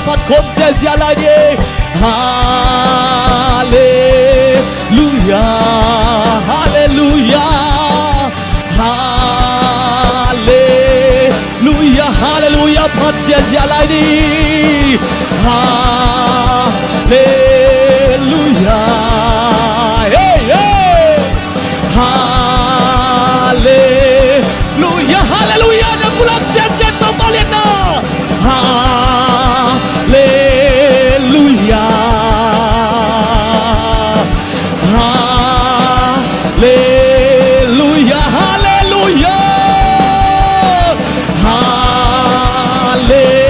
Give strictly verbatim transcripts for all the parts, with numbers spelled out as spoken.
Phat khawm ziazia lai ni. Halleluia, halleluia, halleluia, halleluia. Phat ziazia lai ni. Halleluia. Hey, hey. Halleluia, halleluia. Na pulak siansian Topa lianna. Halleluia. Halleluia, halleluia. Halleluia.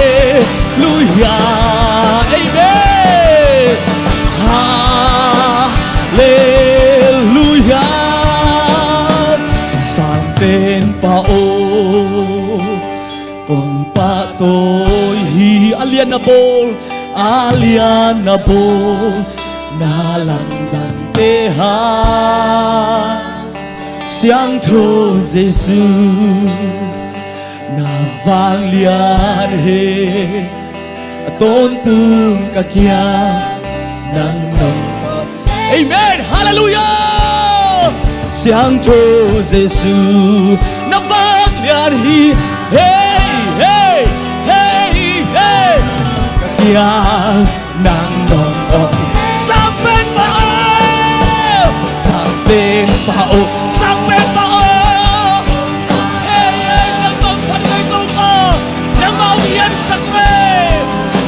Halleluia. Amen. Halleluia. Sangpenpa aw, kong pahtawi hi. A lian na bawl, a lian na bawl, na lamdangte hang. Siangtho Jesu, na vanglian hi. A tawntung ka kiang nang nong. Amen. Halleluia. Siangtho Jesu, na vanglian hi. Hey, hey, hey, hey. Ka kiang nang nong om. Sangpenpa aw, sangpenpa aw, sangpenpa aw. Hey, hey, nang nong phat ngai Topa, nangmah hong liansak ve.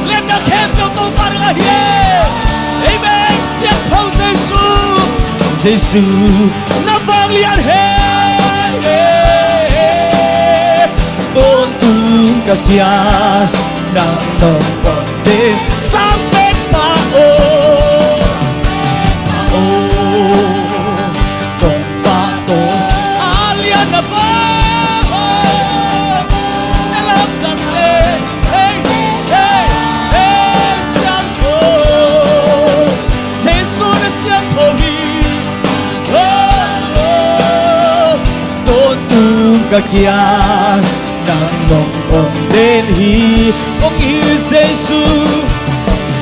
Lianna khempeuh Topa nang a hi e. Amen. Siangtho Jesu, Jesu, na vanglian hi. Tawntung ka kiang nang nong om. Sangpenpa aw, aw, kong pahtawi, a lian na bawl, na lamdangte. Hey, hey, hey, siangtho. Jesu na siangtho hi. Oh, oh. Tawntung ka kiang nang nong om den hi. Kong it Jesu,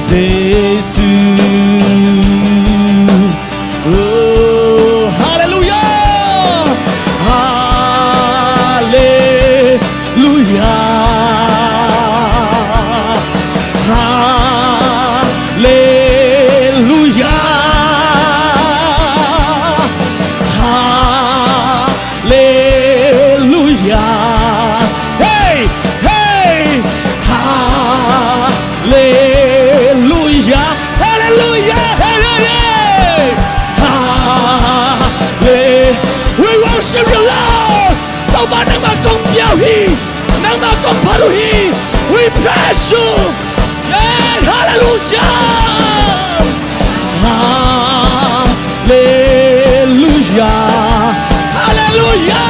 Jesu. Oh, halleluia. Halleluia. Halleluia. Halleluia. Hey, hey. Halleluia. Halleluia. Hey, hey, hey. Halle-, we worship you, Lord. Topa nangmah kong pia uh hi. Nangmah kong phat uh hi. We praise you. Yeah, hallelujah. Hallelujah. Hallelujah.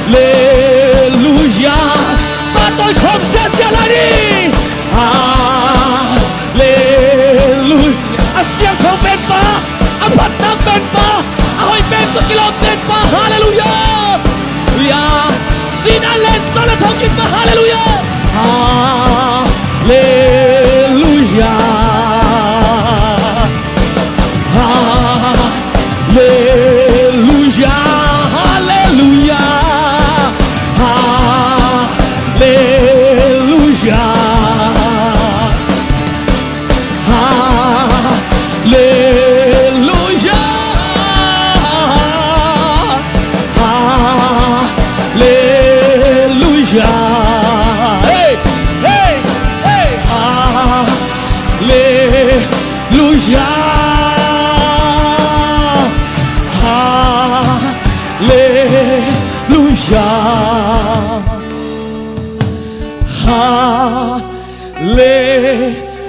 Hallelujah. Pahtawi khawm siasia lai ni. Hallelujah. A siangtho penpa, a phatna penpa, a hoih pen tawh kilawm penpa. Hallelujah. Hallelujah. Sinan len sawla thawkik pa. Hallelujah. Hallelujah. Hallelujah. Hallelujah. Hallelujah. Hallelujah. Hallelujah. Hey, hey, hey. Hallelujah. Hallelujah.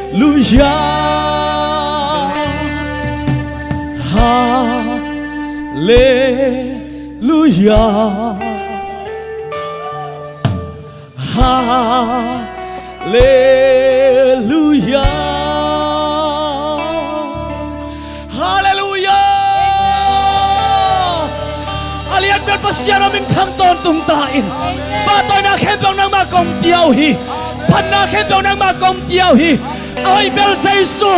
Hallelujah. Hallelujah. Hallelujah. Hallelujah. A lianpen Pasian a min thang tawntung ta in. Pahtawina khempeuh nangmah kong pia uh hi. Phatna khempeuh nangmah kong pia uh hi. A hoih bel Jesu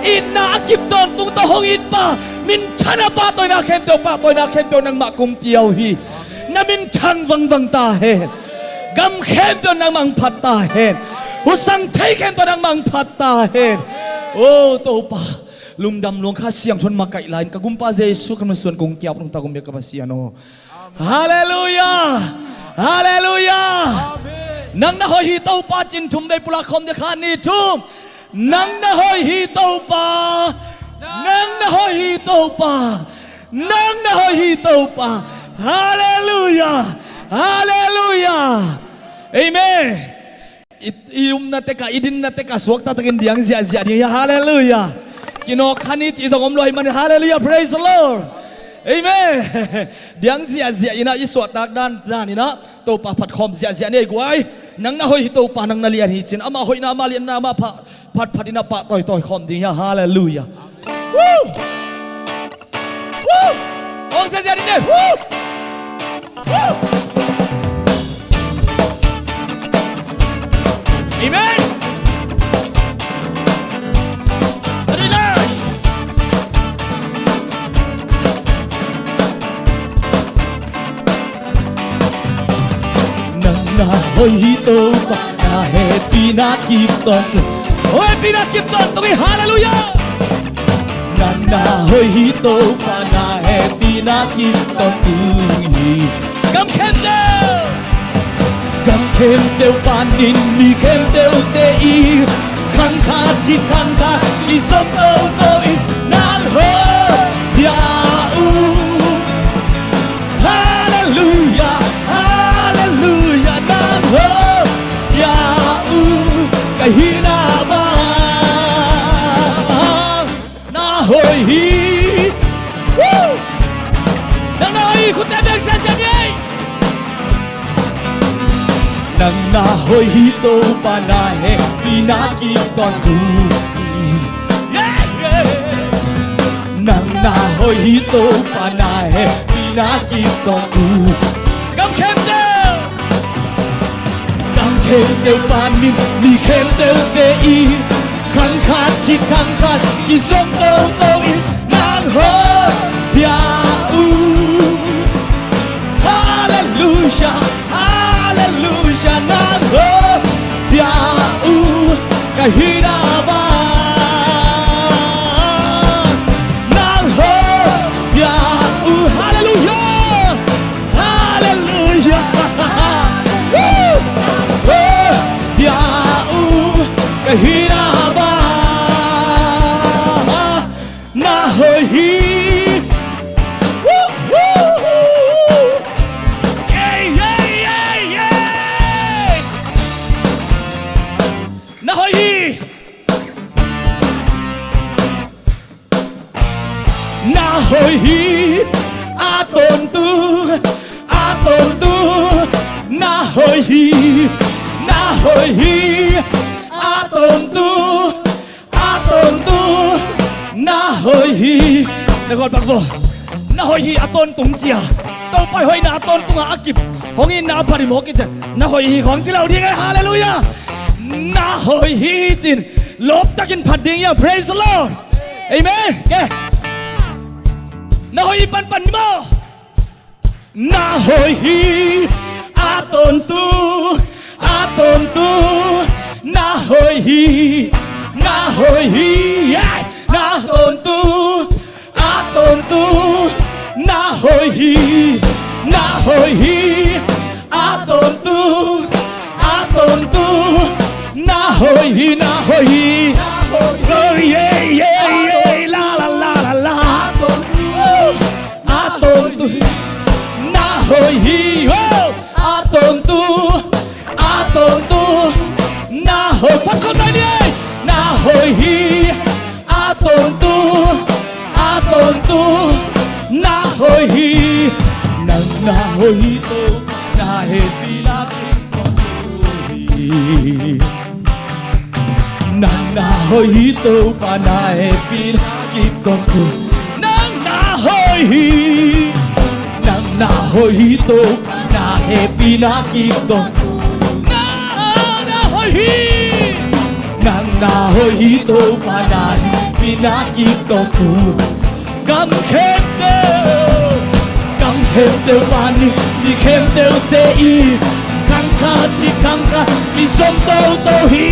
itna a kip tawntung tawh hong it pa, minthanna pahtawina khempeuh, pahtawina khempeuh nangmah kong pia uh hi. Na minthang vangvang ta hen. Gam khempeuh nangmah hong phat ta hen. Husang thei khempeuh nangmah hong phat ta hen. O Topa, lungdam lungkham siangtho makaih lai-in ka Gumpa Jesu Khrih min suang kong ki-ap nong ta kong bia ka Pasian aw. Halleluiah! Halleluiah! Nang na hoih hi Topa cin thum vei pulak khawm dih, khat nih thum. Nang na hoih hi Topa. Nang na hoih hi Topa. Nang na hoih hi Topa. Halleluiah! Halleluiah! Amen. I, i umna tekah, i dinna tekah suakta takin diang ziahziah ding hi. Halleluiah. Kinawk kha ni cih zong om lo ahih manin, halleluiah, praise the Lord. Amen. Diang ziahziah in ah, i suahtak dan, dan in ah Topa phat khawm ziahziah ni ei guai. Nang na hoih hi Topa, nang na lian hi cin, amah hoihna, amah lianna, amah phat, phat, phat in ah pah tawitawi khawm ding hi. Halleluiah. Woo! Woo! Ong sia sia ding ne. Woo! Woo! Amen. Adui lai. Nang na hoih hi Topa, na hehpihna kip tawntung. Hehpihna kip tawntung hi, halleluiah. Nang na hoih hi Topa, na hehpihna kip tawntung hi. Gam khempeuh, gam khempeuh panin mi khempeuhte in, khang khat khit khang khat kizom toto in nang hoih pia uh. Halleluiah, halleluiah, nang hoih pia uh. Ka hihna bang na hoih hi. Woo! Nang na hoih hi, khutte beng sia sia ni ei. Nang na hoih hi Topa, na hehpihna kip tawntung hi. Yeah, yeah. Nang na hoih hi Topa, na hehpihna kip tawntung. Gam khempeuh, gam khempeuh panin mi khempeuhte in, khang khat khit khang khat kizom toto in nang hoih pia uh. Halleluiah, halleluiah, nang hoih pia uh. Ka hihna bang nang hoih pia uh. Halleluiah. Halleluiah. Woo! Hoih pia uh. Ka hihna bang na hoih hi. Woo, woo, woo. Yeah, yeah, yeah, yeah. Na hoih hi. Na hoih hi, a tawntung, a tawntung. Na hoih hi, na hoih hi, a tawntung, a tawntung. Na hoih hi. Na gawt bak vo. Na hoih hi, a tawntung ci a. Topa i hoihna a tawntung a, a kip hong itna a phat hi mawk i ci a. Na hoih hi khawng ci lo ding ei, halleluiah. Na hoih hi cin lawptakin phat ding hi a, praise the Lord. Amen. Ke. Na hoih hi panpan ni maw. Na hoih hi, a tawntung, a tawntung. Na hoih hi, na hoih hi, yeah. Na tawntung, a tawntung. Na hoih hi, na hoih hi, a tawntung, a tawntung. Na hoih hi, na hoih hi. Oh, yeah, yeah, yeah, la, la, la, la, la. A tawntung, na hoih hi, oh, a tawntung, a tawntung. Na hoih, phat khawm lai ni ei. Na hoih hi, a tawntung, a tawntung. Na hoih hi, nang na hoih hi Topa, na hehpihna kip tawntung hi. Nang na hoih hi Topa, na hehpihna kip tawntung. Nang na hoih hi. Nang na hoih hi Topa, na hehpihna kip tawntung. Nang na hoih hi. Na hoih hi Topa na hi, mi na kitawk tu. Gam khempeuh, gam khempeuh panin mi khempeuhte in khang khat hi, khang khat hi zom toto hi.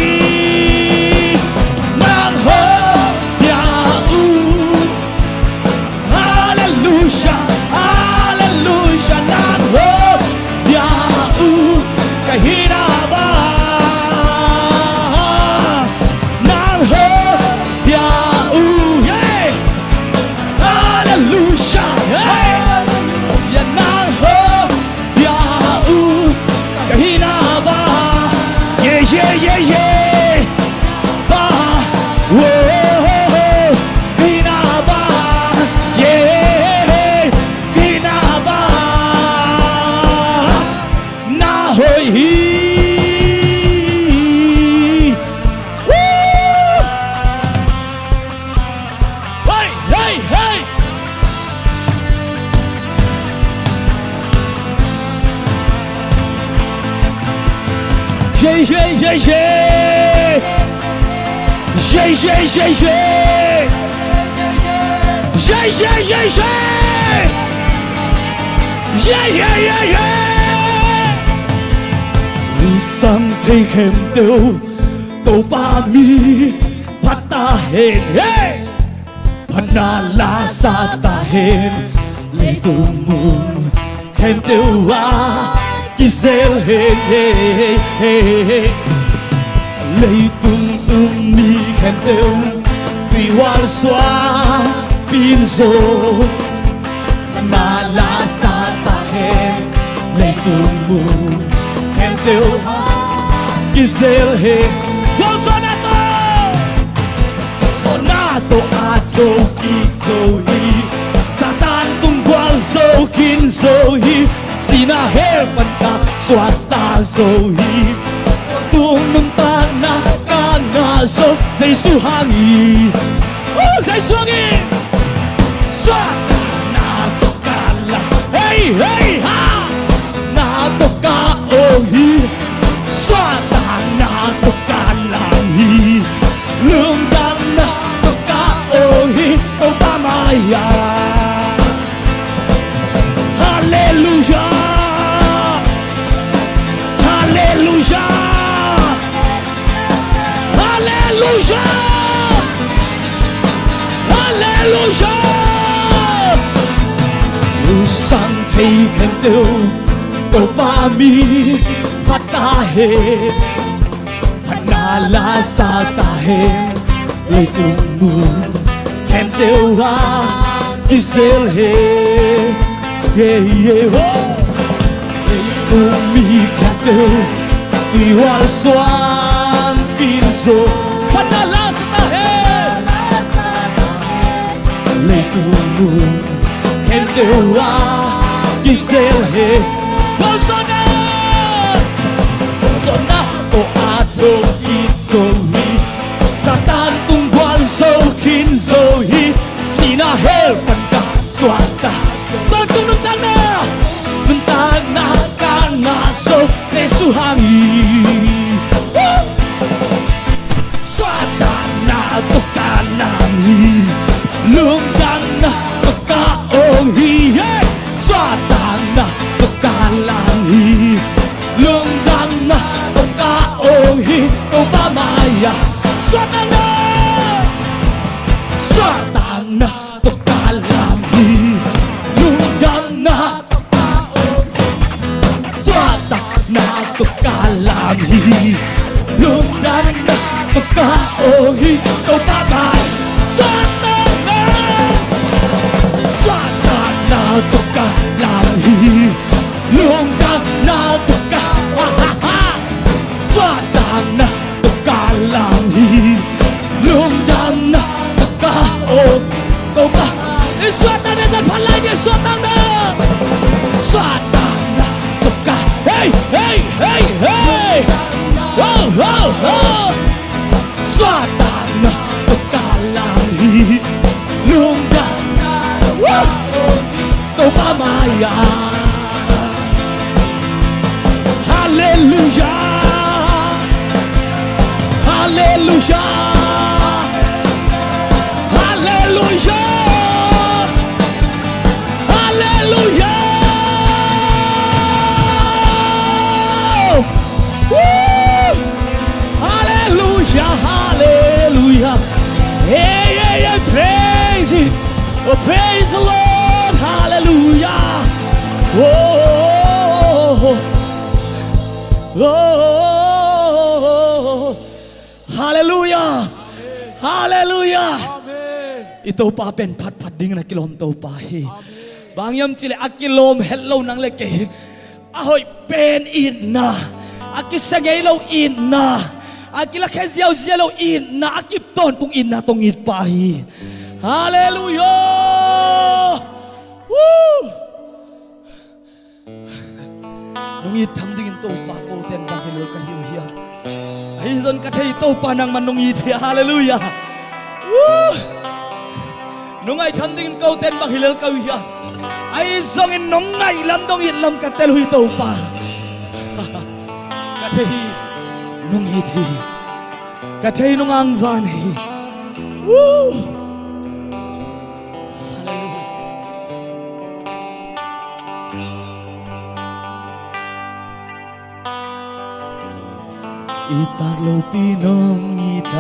Nang hoih uh. Halleluia, halleluia, nang hoih uh ka hihna bang. Nang hoih uh, yeah. Halleluia, yeah. Yeah, nang hoih uh ka hihna bang. Yeah, yeah, yeah, yeah. Bang, oh, ka hihna bang, yeah, ka hihna bang. Na hoih hi. Woo! Hey, hey, hey! Yeah, yeah, yeah, yeah. Yeah, yeah, yeah, yeah. Yeah, yeah, yeah, yeah. Yeah, yeah, yeah, yeah. Lusang thei khempeuh Topa min phat ta hen, hey. Phatna la sa ta hen. Leitung mun khempeuh ah kizel hen, hey, hey, hey. Leitung tung mi khempeuh tuihual suan pin zo. Phatna la sa ta hen. Leitung mun khempeuh ah kizel hen. Gualzawhna tawh, zawhna tawh a tho kik zo hi. Satan tung gualzo khin zo hi. Sihna hell pan ka suakta zo hi. Tung nuntakna ka ngah zo Jesu hang hi. Oh, Jesu hang hi. Suahtakna tawh ka lam, hey, hey, ha. Na tawh ka ong hi. Suahtakna tawh ka lam hi. Lungdamna tawh ka ong hi. Topa mai-ah. Halleluia. Halleluia. Halleluia. Halleluia. Lusang thei khempeuh Topa min phat ta hen. Phatna la sa ta hen. Leitung mun khempeuh ah kizel hen. Yeah, yeah, oh. Leitung mi khempeuh tuihual suan pin zo. Phatna la sa ta hen. Leitung mun khempeuh ah kizel hen. Gualzawhna, gualzawhna tawh a tho kik zo hi. Satan tung gualzo khin zo hi. Sihna hell pan ka suakta. Tua tung nuntakna, nuntakna ka ngah zo Jesu hang hi. Suahtakna tawh ka lam hi. Lungdamna tawh ka ong hi. Hey! Suahtakna tawh ka lam hi. Lungdamna tawh ka ong hi. Topa mai-ah. Suahtakna, suahtakna tawh ka lam hi. Lungdamna tawh ka ong hi. Suahtakna tawh ka lam hi. Lungdamna tawh ka ong hi. Topa mai. Suahtakna, suahtakna tawh ka lam hi. Lungdamna tawh ka, ha, ha, ha. Suahtakna tawh ka lam hi. Lungdamna tawh ka ong. Topa, i suahtakna zat phat lai ni, suahtakna. Suahtakna tawh ka, hey, hey, hey, hey. Ho, ho, ho. Suahtakna tawh ka lam hi. Lungdamna, woo. Topa mai-ah. Halleluia. Hallelujah. Hallelujah. Hallelujah. Woo. Hallelujah. Hallelujah. Hey, hey, hey, praise Him. Oh, praise the Lord. Hallelujah. Oh, oh, oh, oh. Hallelujah. Hallelujah. I Topa pen phatphat dingin a kilawm Topa hi. Bang hiam cih leh a kilawm het lo nang le kei, a hoih pen itna, a kisia ngei lo itna, a kilakhia ziauziau lo itna, a kip tawntung itna tawh it pa hi. Hallelujah. Woo. Nong it tham dingin Topa koten bang hi lel ka hi uh hiam? Ahi zong ka thei Topa nangman nong it hi. Hallelujah. Woo. Nong ngaih tham dingin koten bang hi lel ka uh hiam? Ahi zongin nong ngaih lam nong it lam ka tel uh hi Topa. Ka thei hi. Nong it hi. Ka thei nong angvan hi. Woo. Hallelujah. I tak lopi nong it a,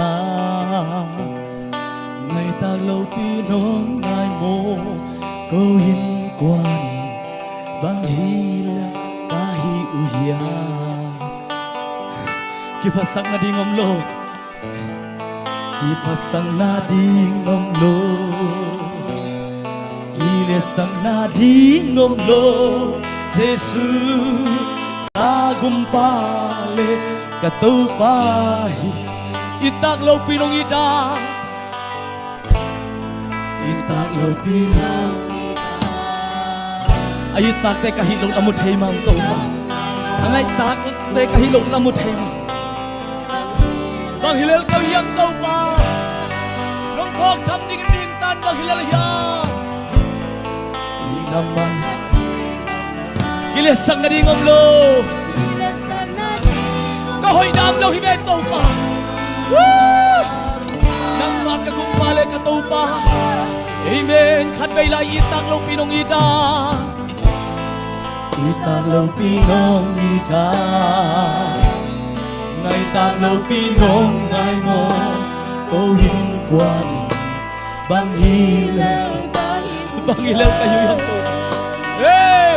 ngai tak lopi nong ngai maw, ko innkuan in bang hi lel ka hi uh hiam? Kiphatsakna ding om lo. Kiphatsakna ding om lo. Kiliatsakna ding om lo. Jesu ka gumpa le ka Topa hi. I tak lopi nong it a, i tak lopi nong it a. A i takte ka hih loh lam uh thei mah Topa. A ngaih takte ka hih loh lam uh thei mah. Bang hi lel ka uh hiam Topa? Nong phawk tham ding ding tan bang hi lel hiam? Kiliatsakna ding om lo. Ka hoih dam lo hi ve Topa. Woo! Nangmah ka gumpa le ka Topa. Amen. Khatvei lai i tak lopi nong it a, i tak lopi nong it a, ngai tak lopi nong ngai maw, ko innkuan in bang hi lel, bang hi lel ka hi uh hiam Topa? Hey!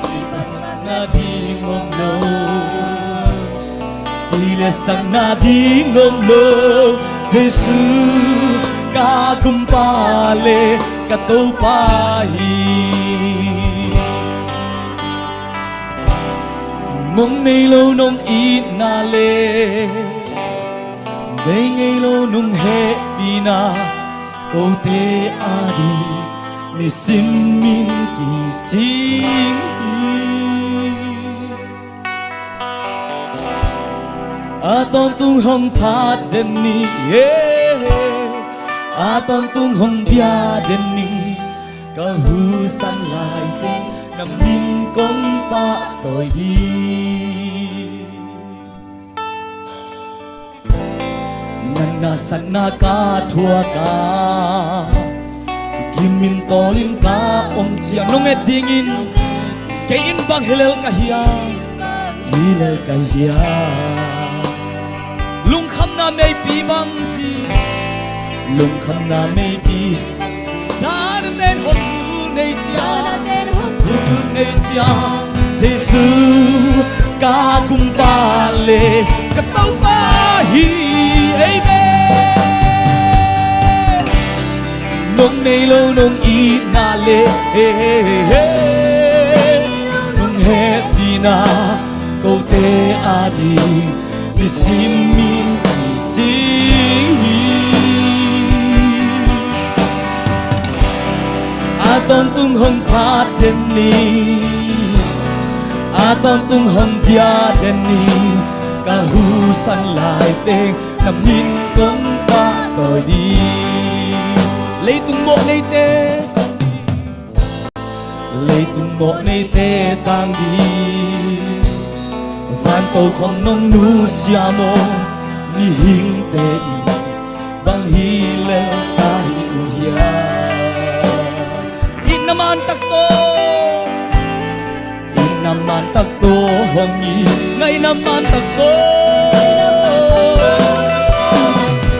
Kiphatsakna ding om lo. Kiliatsakna ding om lo. Jesu ka gumpa le ka Topa hi. Mong nei lo nong itna le, bei ngei lo nong hehpihna, kote ading nisim in kicing hi. A tawntung hong phat den ni, eh. A tawntung hong bia den ni. Ka husan lai teng na min kong pahtawi ding. Na nasepna ka thuak a, gim in tawl in ka om ciang, nong et dingin, kei in bang hi lel ka hiam, hi lel ka hiam. Lungkhamna meipi bang ci, lungkhamna meipi. Danate'n hong phul nei ciang, danate'n hong phul nei ciang, Jesu ka gumpa le ka Topa hi. Amen. Nong nei lo nong itna le, nong hehpihna, kote ading nisim in kicing hi. A tawntung hong phat den ni, a tawntung hong bia den ni. Ka husan lai teng na min kong pahtawi ding. Leitung mawhneite, leitung mawhneite tang ding. Vanto khom nong nusia maw, mihingte in bang hi lel ta hi uh hiam? Itna man tak tawh, itna man tak tawh hong it, ngaihna man tak tawh.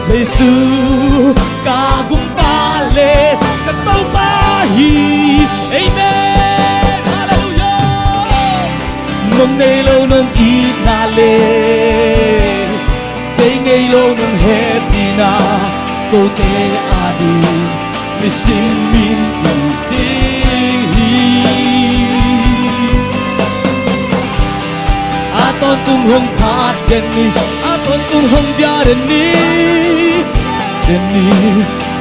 Jesu ka Gumpa le ka Topa hi. Amen. Halleluiah. Nong nei lo nong itna le bei ngei lo nong hehpihna, kote ading nisim min kici hi. A tawntung hong phat den ni, a tawntung hong bia den ni, den ni.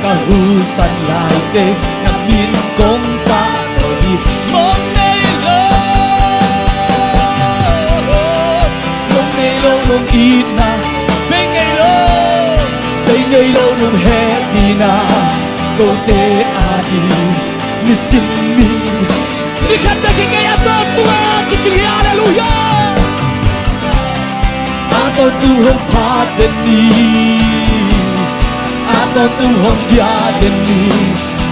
Ka husan laite na min kong pahtawi hi. Mong nei lo, mong nei lo nong itna, bei ngei lo, bei ngei lo nong hehpihna, kote ading nisim min. Ni khat bek hi kei a tawntung a kici hi. Halleluiah. A tawntung hong phat den ni, a tawntung hong bia den ni.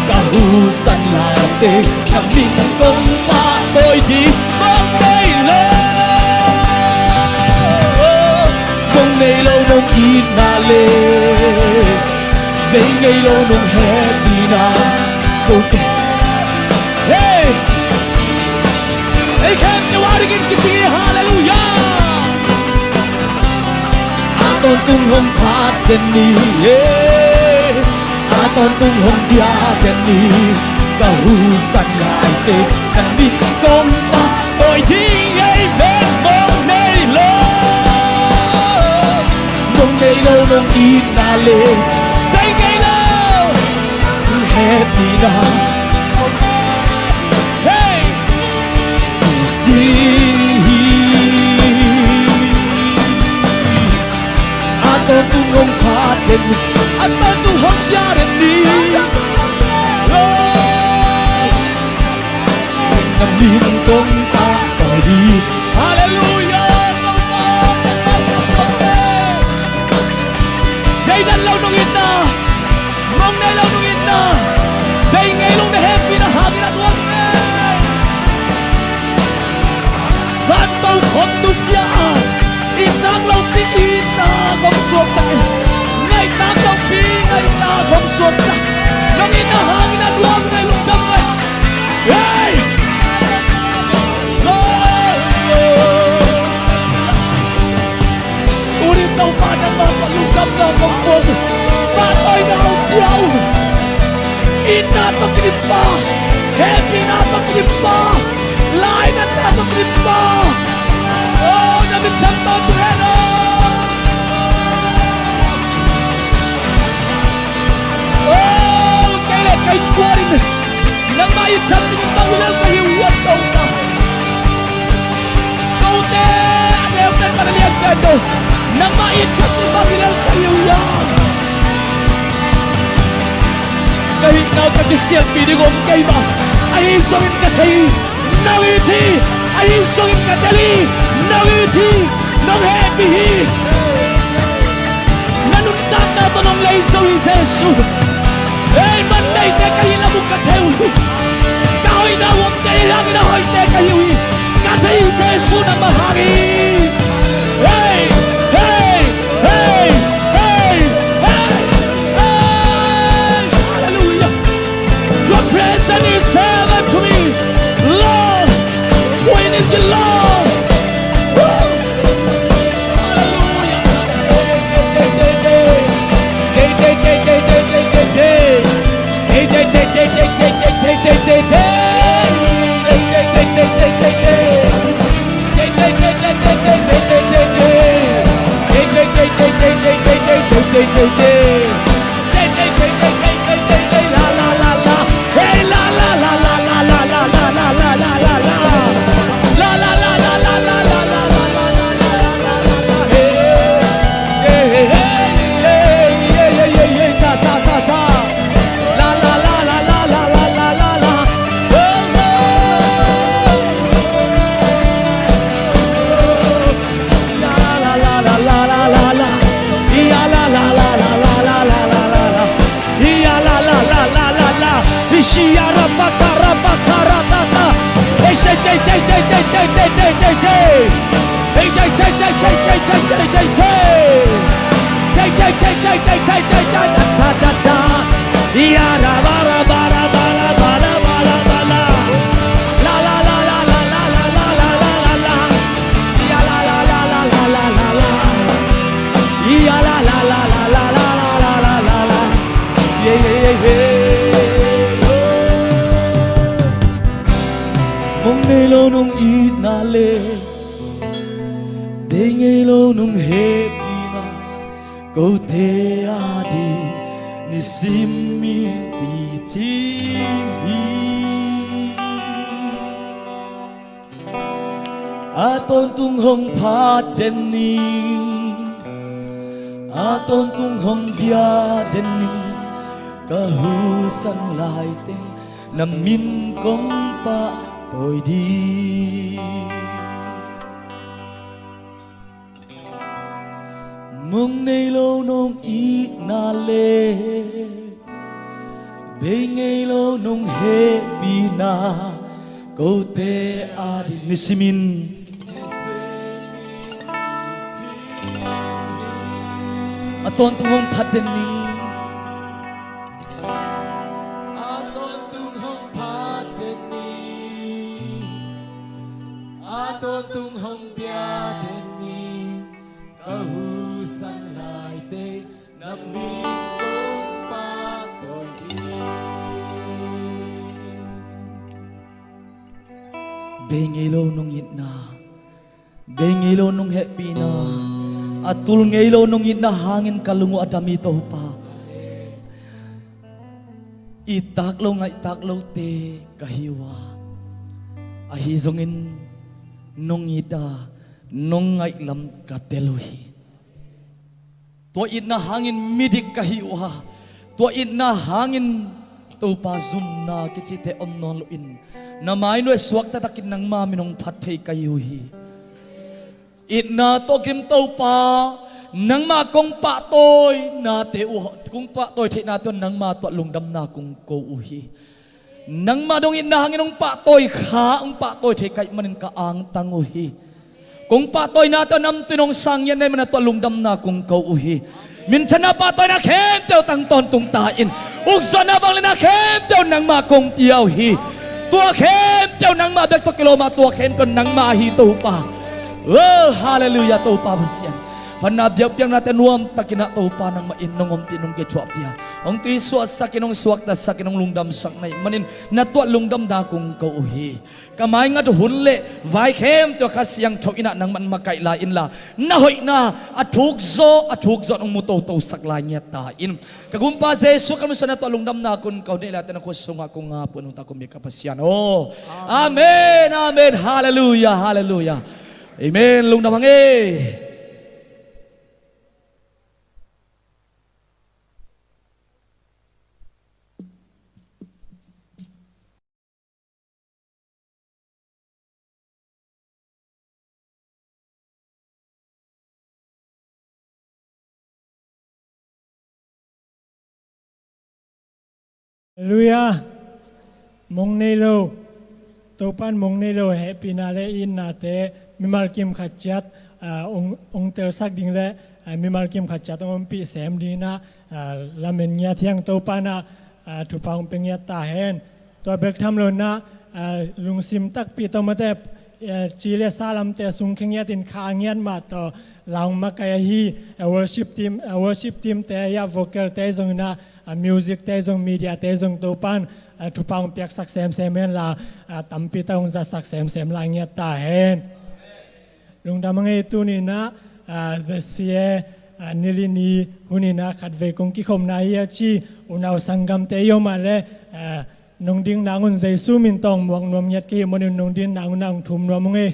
Ka husan laite na min kong pahtawi hi. Mong nei lo, mong nei lo nong itna le bei ngei lo nong hehpihna, kote. Hey! Ei khempeuh a dingin kici hi. Halleluiah. A tawntung hong phat den ni, eh, a tawntung hong bia den ni. Ka husan laite na min kong pahtawi hi. Amen. Mong nei lo, mong nei lo nong itna le bei ngei lo nong hehpihna, hey, ci hi. A tawntung hong phat den, a tawntung hong bia den ni. Oh, na min kong pahtawi hi. Halleluiah. Dei dan lo nong itna, mong nei lo nong itna, bei ngei lo na hehpihna hangin a nuam hi. Vanto khom nusia a, itna lopi itna hong suaksak in, ngaihna lopi ngaihna hong suaksak. Nong itna hangin a nuam hi, lungdam hi. Hey! Lord, Lord. Tuni Topa nangmah ka lungdamna kong puak uh. Pahtawina hong pia uh. Itna tawh kidim pa, hehpihna tawh kidim pa, lainatna tawh kidim pa. Oh, na min thang tawh tu hen oh. Oh, kei le ka innkuan in nangmah it tham dingin bang hi lel ka hi uh hiam Topa. Kote a neu pen, man a lian pen lo, nangmah it tham ding bang hi lel ka hi uh hiam. Ka hihna uh ka kisialpih ding om kei mah. Ahi zongin ka thei hi, nang it hi. Ahi zongin ka tel hi, nang it hi. Nong hehpih hi. Na nuntakna tawh nong lei zo hi Jesu. Ei, man neite ka hih lam uh ka thei uh hi. Ka hoihna uh om kei hangin a hoihte ka hi uh hi. Ka thei hi Jesu nangmah hangin. Hey, hey, hey, hey, hey, hey. Hallelujah. Your presence is heaven to me. Lord, we need you, Lord. Woo. Hallelujah. Ngei lo nong hehpihna kote a ding nisim in kici hi. A tawntung hong phat den ning, a tawntung hong bia den ning, ka husan lai teng na min kong pahtawi ding. Mong nei lo nong itna le bei ngei lo nong hehpihna kote a ding nisimin a tawntung hong phat den ning. A tawntung hong phat den ning. A tawntung hong bia den ning. Ka husan lai teng na min kong pahtawi ding. Bei ngei lo nong itna, bei ngei lo nong hehpihna, a tul ngei lo nong itna hangin ka lung uh a dam hi Topa. Ittak lo ngaihtak lote ka hi uh a, ahi zongin nong it a, nong ngaihlam ka tel uh hi. Tua itna hangin midik ka hi uh a, tua itna hangin Topa zumna kicite om nawn loin na mai nuai suak taktakin nangma min hong phat thei ka hi uh hi. Itna tawh gim Topa, nangma kong pahtawi nate uh, kong pahtawi theihnate uh nangma tuah lungdamna kong ko uh hi. Nangma dong itna hangin hong pahtawi kha, hong pahtawi thei ka hih manin ka angtang uh hi. Kong pahtawina tawh namtui nong sang ngiat na hih manin a tuah lungdamna kong ko uh hi. Minthanna pahtawina khempeuh tang tawntung ta in, ukzawhna vangliatna khempeuh nangmah kong pia uh hi. Tua khempeuh nangmah bek tawh kilawm a, tua khempeuh nangmah ahi Topa. Oh, halleluiah, Topa Pasian. Phatna biakpiaknate nuamtakin ah Topa nangmah in nong ompih nong kithuahpih a, hong tuisuahsakin, hong suaktasakin, hong lungdamsak na hih manin na tuah lungdamna kong ko uh hi. Ka maingat hun le vai khempeuh ah Kha Siangtho in ah nangman makaih lai inla, na hoihna a thukzaw a thukzaw in hong mu totosak lai ngiat ta in. Ka Gumpa Jesu Khrih min suangin na tuah lungdamna kong ko, neih laite na khut sungah kong ap uh hi, nungta kong biak ka Pasian aw. Amen, amen. Halleluiah, halleluiah. Amen. Lungdam hang ei. Halleluiah. Mong nei lo, Topa'n mong nei lo hehpihna le itnate mimal kim khat ciat, ah, ong, ong telsak ding le, ah, mimal kim khat ciat ong ompih sem dingin ah, ah, lamen ngiat hi hang. Topa'n ah, ah, thupha ong pia ngiat ta hen. Tua bek tham loin ah, ah, lungsim takpi tawh mate, eh, ci le sa lamte sungkhia ngiatin kha a ngiat mah tawh la ong makaih ahi, eh, worship team, eh, worship team te, ya vocal te zongin ah, ah, music te zong, media te zong Topa'n, ah, thupha ong piaksak semsem henla, ah, tampi tak ong zatsak semsem lai ngiat ta hen. Lungdam hang ei. Tuni in ah, ah, Z C A, ah, nilini hun in ah khatvei kong kikhopna hi a ci unau sanggamte i om a le, ah, nong ding nang un Jesu min tawh ong muak nuam ngiat ka hih manin nong ding nang un ah ong thum nuam ung ei.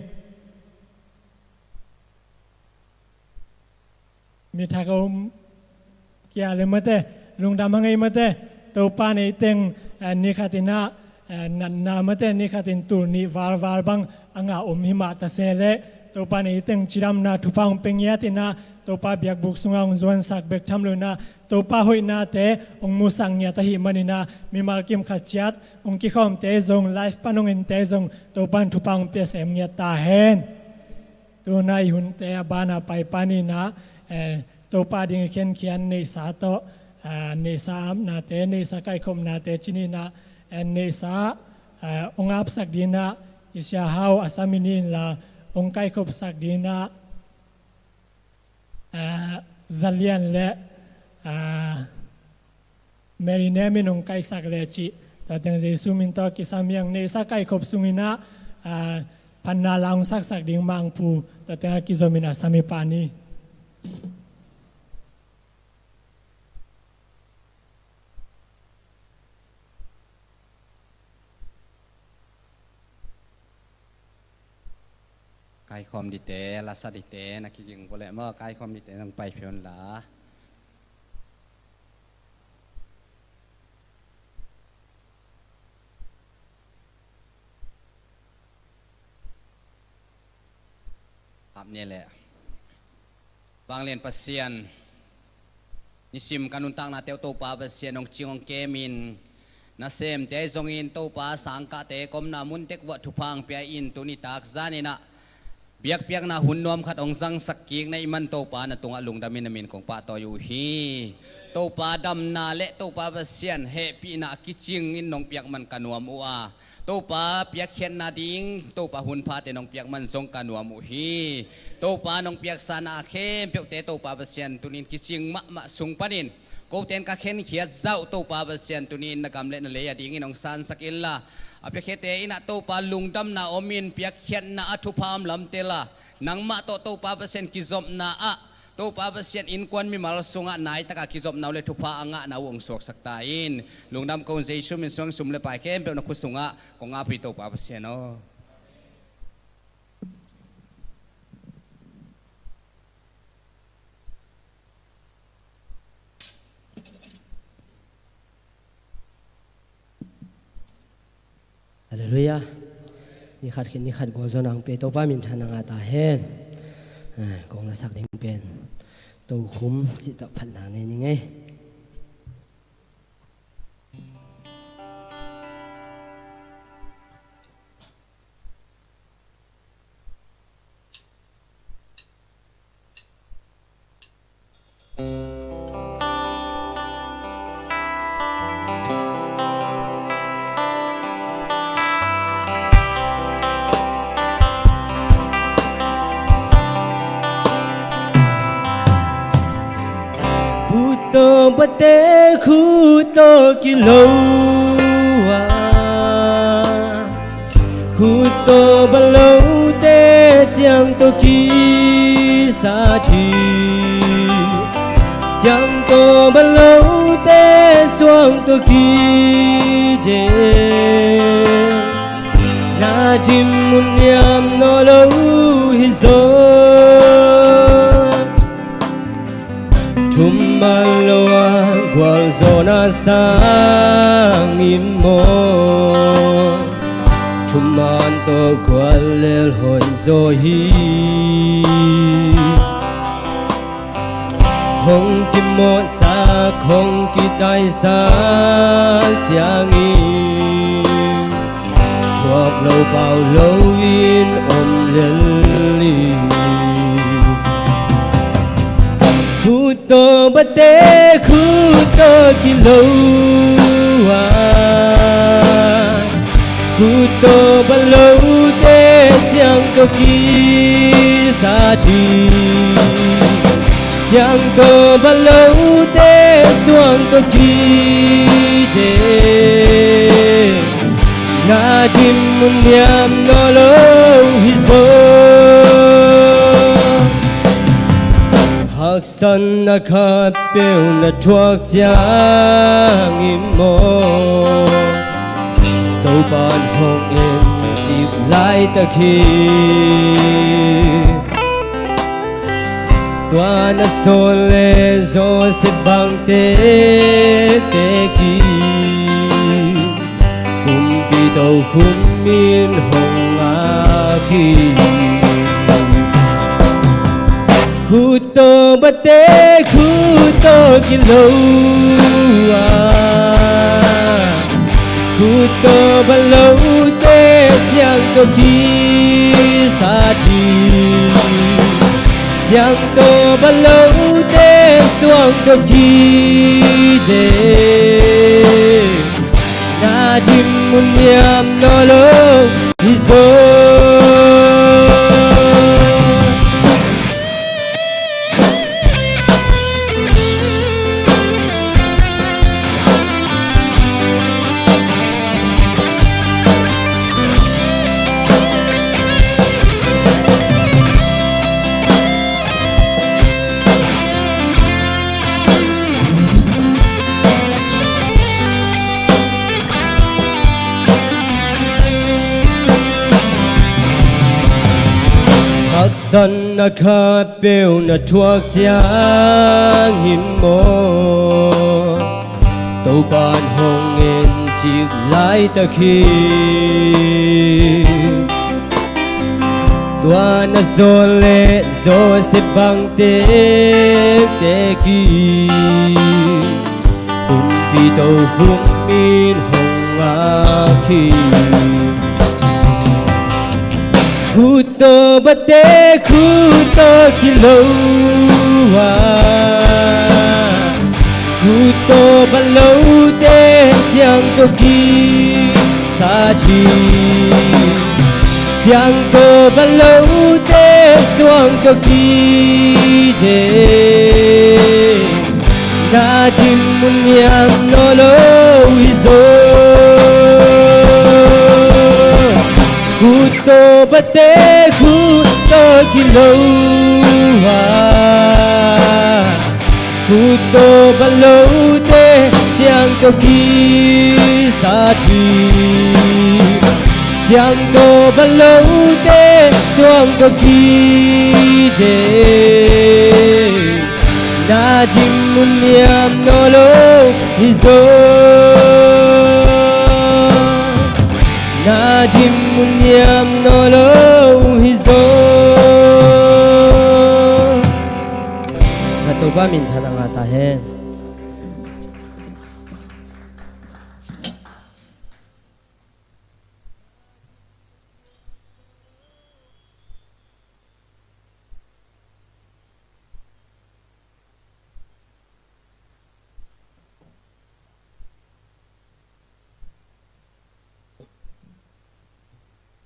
Mi thak a om kia le mate, lungdam hang ei mate. Topa'n ei teng, eh, ni khatin ah, eh, natna mate, ni khatin tul nih valval bang a ngah om hi mah ta se leh, Topa'n ei teng cidamna thupha ong pia ngiatin ah, Topa biakbuk sungah ong zuansak bek tham loin ah, Topa hoihnate ong musak ngiat ahih manin ah, mimal kim khat ciat ong kikhawmte zong, live pan ong ente zong, Topa'n thupha ong pia sem ngiat ta hen. Tu-in ah i hunte a ban a pai pan in ah, eh, Topa ding i khenkhian neihsa tawh, eh, neihsa apnate, neihsa kaikhopnate ci-in ah, eh, neihsa, eh, ong apsak dingin ah i Sia Hau a sam i ni inla, ong kaikhopsak dingin ah, eh, Za Lian le, eh, Mary Nem in ong kaihsak le cih. Tua teng Jesu min tawh kisam hi hang. Neihsa kaikhop sungin ah, ah, phatna la hong saksak ding Mangpu, tua teng a kizom in a sam hi pah ni. Kaikhawm dite, lasa dite, na kiging vua leh maw, kaikhawm dite nang pai pia un la. Ap ni leh. Vanglian Pasian, nisim ka nuntaknate uh Topa Pasian hong cing hong kemin, nasemte ahi zongin Topa sangkahte ka omna mun tek vuah thupha hong pia in, tuni tak zanin ah biakpiakna hun nuam khat hong zangsak kik na hih man Topa na tungah lungdamin na min kong pahtawi uh hi. Topa damna le Topa Pasian hehpihna a kicing in nong piak man ka nuam uh a, Topa piakkhiatna ding Topa hunphate nong piak man zong ka nuam uh hi. Topa nong piaksa na a khempeuhte Topa Pasian tunin kicing mahmah sung panin kote in ka khenkhiat zah uh Topa Pasian tunin na gam le na lei a dingin hong sansak inla, a piakkhiate in ah Topa lungdamna omin piakkhiatna a thupha om lamtel a, nangmah tawh Topa Pasian kizopna ah Topa Pasian innkuan mimal sungah naitak a kizopna uh le thupha a ngahna uh hong suaksak ta in. Lungdam kong Jesu min suang sum le pai khempeuh na khut sungah kong ap hi Topa Pasian aw. Halleluiah. Ni khat khit ni khat gualzawhna hong pia Topa minthanna ngah ta hen. Eh, kong lasak ding pen tokhum cih tawh phatna nei ning ei. Khut tawh bate khut tawh kilo a, khut tawh balote ciang tawh kisat hi. Ciang tawh balote suang tawh kijen, na dim mun niam nawn lo hi zaw. Thuman lo a gualzawhna sang in maw, thuman tawh guallel hoih zaw hi. Hong kimawhsak hong kitaisak ciangin thuak lo pau loin om lel hi. Khut tawh bate khut tawh kilo a, khut tawh balote ciang tawh kisat hi. Ciang tawh balote suang tawh kijen, na dim mun niam nawn lo hi zaw. Haksatna khatpeuh na thuak ciangin maw, Topa'n hong en cik laitak hi. Tua na sawl le Joseph bangte tekin kumpi tokhum in hong ngak hi. Khut tawh bate khut tawh kilo a, khut tawh balote ciang tawh kisat hi. Ciang tawh balote suang tawh kijen, na dim mun niam nawn lo hi zaw. Zan a khat peuh na thuak ciangin maw, Topan hong en cik laitak hi. Tua na zawh leh Joseph bang tektek in, pumpi tokhom in hong ngak hi. Khut tawh bate, khut tawh kilo a, khut tawh balote ciang tawh kisat hi. Ciang tawh balote suang tawh kidek, na dinmun niam nawn lo hi zaw. Khut tawh bate, khut tawh kilo a, khut tawh balote ciang tawh kisat hi. Ciang tawh balote suang tawh kidek, na dinmun niam nawn lo hi zaw. Na dinmun niam nawn lo hi zaw. Na Topa minthanna ngah ta hen.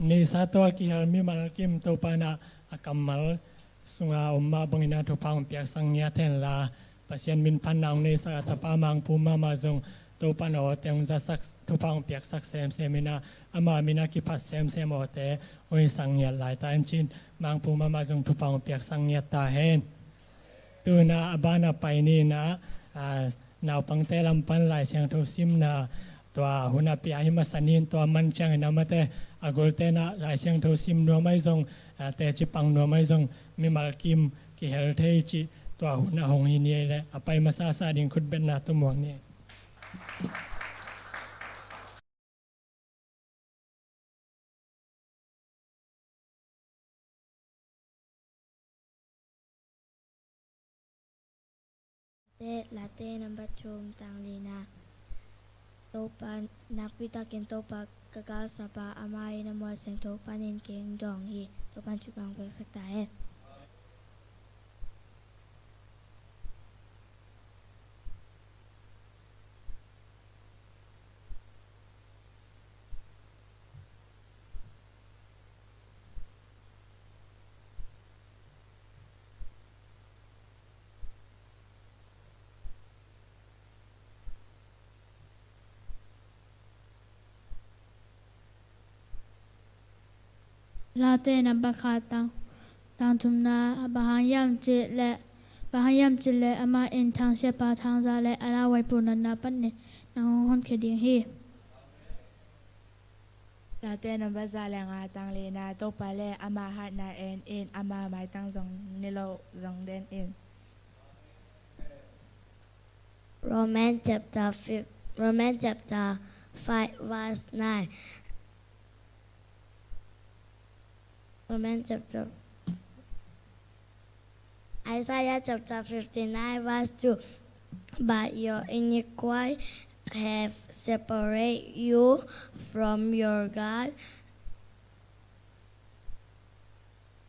Neihsa tawh a kihel mimal kim Topa in a kammal sunga om mah bangin a thupha hong piaksak ngiat hen la, Pasian min phatna hong neisak a tapa Mangpu mahmah zong Topa in a awte hong zatsak, thupha hong piaksak semsem in a, ama min a kiphat semsem awte hong hisak ngiat lai ta hen cin, Mangpu mahmah zong thupha hong piaksak ngiat ta hen. Tu in a, a ban a pai ni in a, a, naupangte lam pan Lai Siangtho simna tua hun a pia hi masa ni in, tua man ciangin a mate a gulte in a Lai Siangtho sim nuam ahi zong, a, teci pang nuam ahi zong mimal kim kihel thei cih tua hun a hong hi ni ei leh a pai masasa ding khutbetna tumuak ni ei. Late, Late number thum tang lina. Topa, nakpi takin Topa ka galsapa, ama in a mual siangtho panin kei hong dawng hi. Topan thupha hong piaksak ta hen. Late number khat tang, tang thumna, bang hang hiam cih leh, bang hang hiam cih leh amah in thangsiapa thangzak leh a lauhuai punnatna panin nang hong honkhia ding hi. Late number za leh nga tang lina, Topa leh ama hatna en in, ama maitang zong ni lo zong den in. Romans chapter five, Romans chapter five verse nine. Romans chapter, Isaiah chapter fifty-nine verse two. But your iniquity have separated you from your God.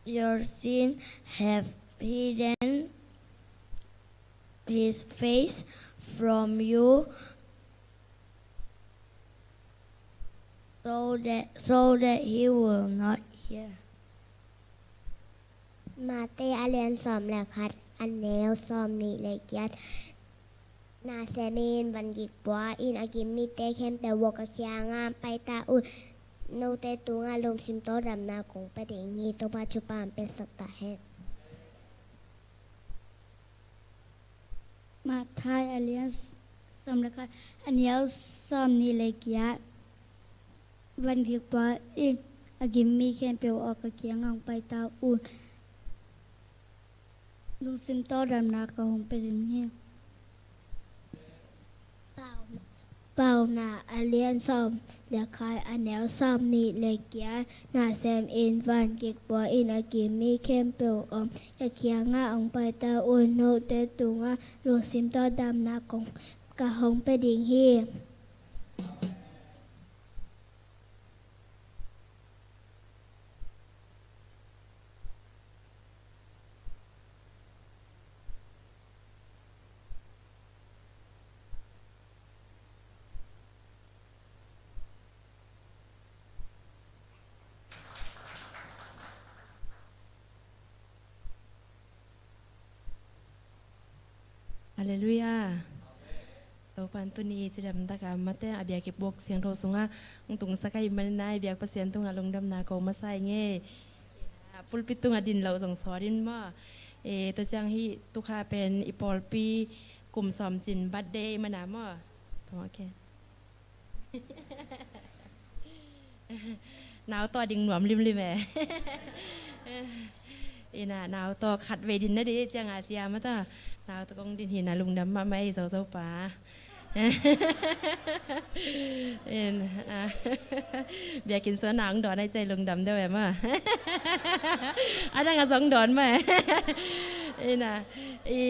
Your sin have hidden his face from you, so that, so that he will not hear. Mate a lian sawm le khat, a neu sawm nih le giat. Na sem in, van gik pua in, a gim mite khempeuh aw ka kiangah pai ta un. Note tungah lungsim tawldamna kong pia ding hi. Topa thupha hong piaksak ta hen. Matthai a lian sawm le khat, a neu sawm nih le giat. Van gik pua in, a gim mi khempeuh aw ka kiangah hong pai ta un. Lungsim tawh damna kong hong pia ding hi. Pau, Paunak a lian sawm le khat, a neu sawm nih le giat. Na sem in, van kik pua in, a kim mi khempeuh om, ka kiangah hong pai ta un, note tungah lungsim tawh damna kong, ka hong pia ding hi. Halleluiah. Topa'n tuni cidam taka mate a biakinn buak siangtho sungah hong tungsak ahih manin a biak Pasian tungah lungdamna ko masa ing e. Pulpit tungah din loh zong sawt in maw. E, tua ciang hih tukha pen i pawlpi kum sawm cin birthday ahih manin maw. Tawh ke. Nau tawh ding nuam limlim e. Ina, nau tawh khat vei din na ding ciang a ciam a ta. Nau tawh kong din hi na lungdam mahmah ei Zozo pa. In, a, biakinn sung nang dawn ai cai lungdam deuh e maw. A dang a zong dawn maw. Ina, i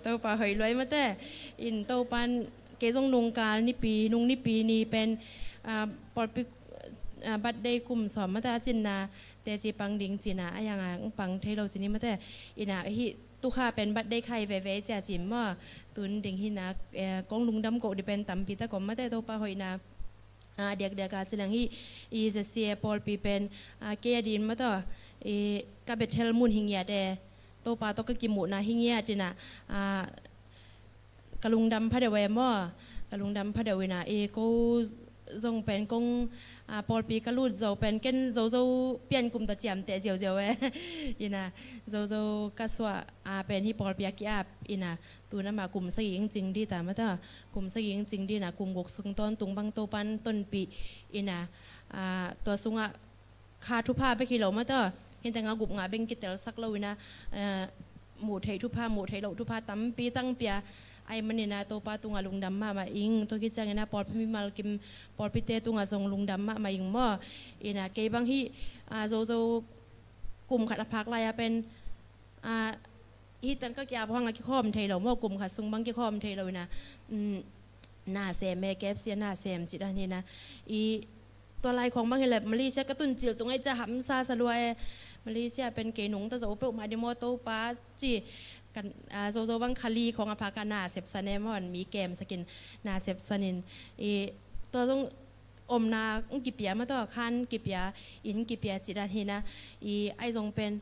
Topa hoih luai mate. In Topa'n kei zong nungkal nipi, nung nipi ni pen, a, pawlpi, a, birthday kum sawm mate a cinna teci pang ding cina, a yang a pang thei lo cini mate. Ina hih tukha pen birthday khai veve cia cin maw. Tun ding hina, e, kong lungdam ko di pen tampi ta kom mate Topa hoihna. A, diakdiak a cilang hih i Z C A pawlpi pen, a, kei a din mate, i ka Bethel mun hi ngiat e. Topa tawh ka kimuhna hi ngiat ina, a, ka lungdam pha deuh e maw. Ka lungdam pha deuh ina, e, ko zong pen kong, a, pawlpi ka lut zo pen ken Zozo pian kum tawh ciamteh ziauziau e. Ina, Zozo ka suah, a, pen hih pawlpi a ki-ap ina, tun amah kum sagih ing cing di ta mata. Kum sagih ing cing di ina, kum guk sung tawntung bang Topa'n tonpih ina, a, tua sungah kha thupha bek hi lo mata. Hinteng a gup ngah beng kitelsak lo ina, eh, muh theih thupha, muh theih loh thupha tampi tang pia. Ahih manin a Topa tungah lungdam mahmah ing. Tua khit ciangin a pawlpi mimal kim pawlpite tungah zong lungdam mahmah ing maw. Ina kei bang hih, a, Zozo kum khat a phak lai a pen, a, hih tang ka kia bang a kikhawm thei lo maw, kum khat sung bang kikhawm thei lo ina, um, na sem e, K F C a na sem cih dan hi na. I tua lai khawng bang hi le Malaysia ka tun cil tung ai cia hamsa sa lua e. Malaysia pen kei nungta zo peuhmah di maw Topa ci. Kan, a, Zozo bang kha li khawng a phak a na sepsan e maw, mi kem sakin na sepsan in. I tua zong omna kipia mata, khan kipia, inn kipia cih dan hi na. I ai zong pen,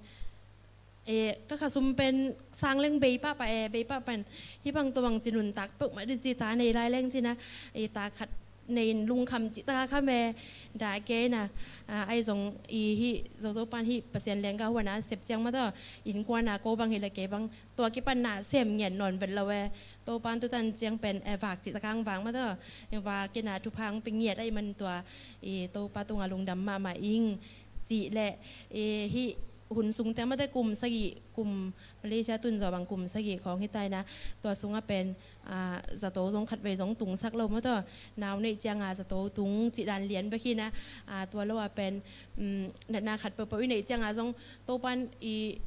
e, ka khasum pen sang leng bei pahpah e, bei pahpah in. Hih bang tua bang ci nuntak peuhmah di ci ta nei lai leng ci na, e, ta khat nei in lungkham cih ta kham e, dah kei na, a, ai zong i hih Zozo pa'n hih Pasian lengga huan a sep ciang mata, innkuan a ko bang hi le kei bang tua kipan na sem ngiat nawn vet lo e. Topa'n tutan ciang pen, e, vak cih ta kang vak mata, e, vak ina thupha hong pia ngiat ahih man tua, i Topa tungah lungdam mahmah ing cih le, i hih hun sung teng mate kum sagih, kum Malaysia tun zaw bang kum sagih khawng hi ta ina, tua sungah pen, a, zato zong khat vei zong tungsak lo mata, nau neih ciang a zato tung cih dan lian bek hi na, a, tua lo a pen, um, natna khat peuhpeuh i neih ciang a zong Topa'n i,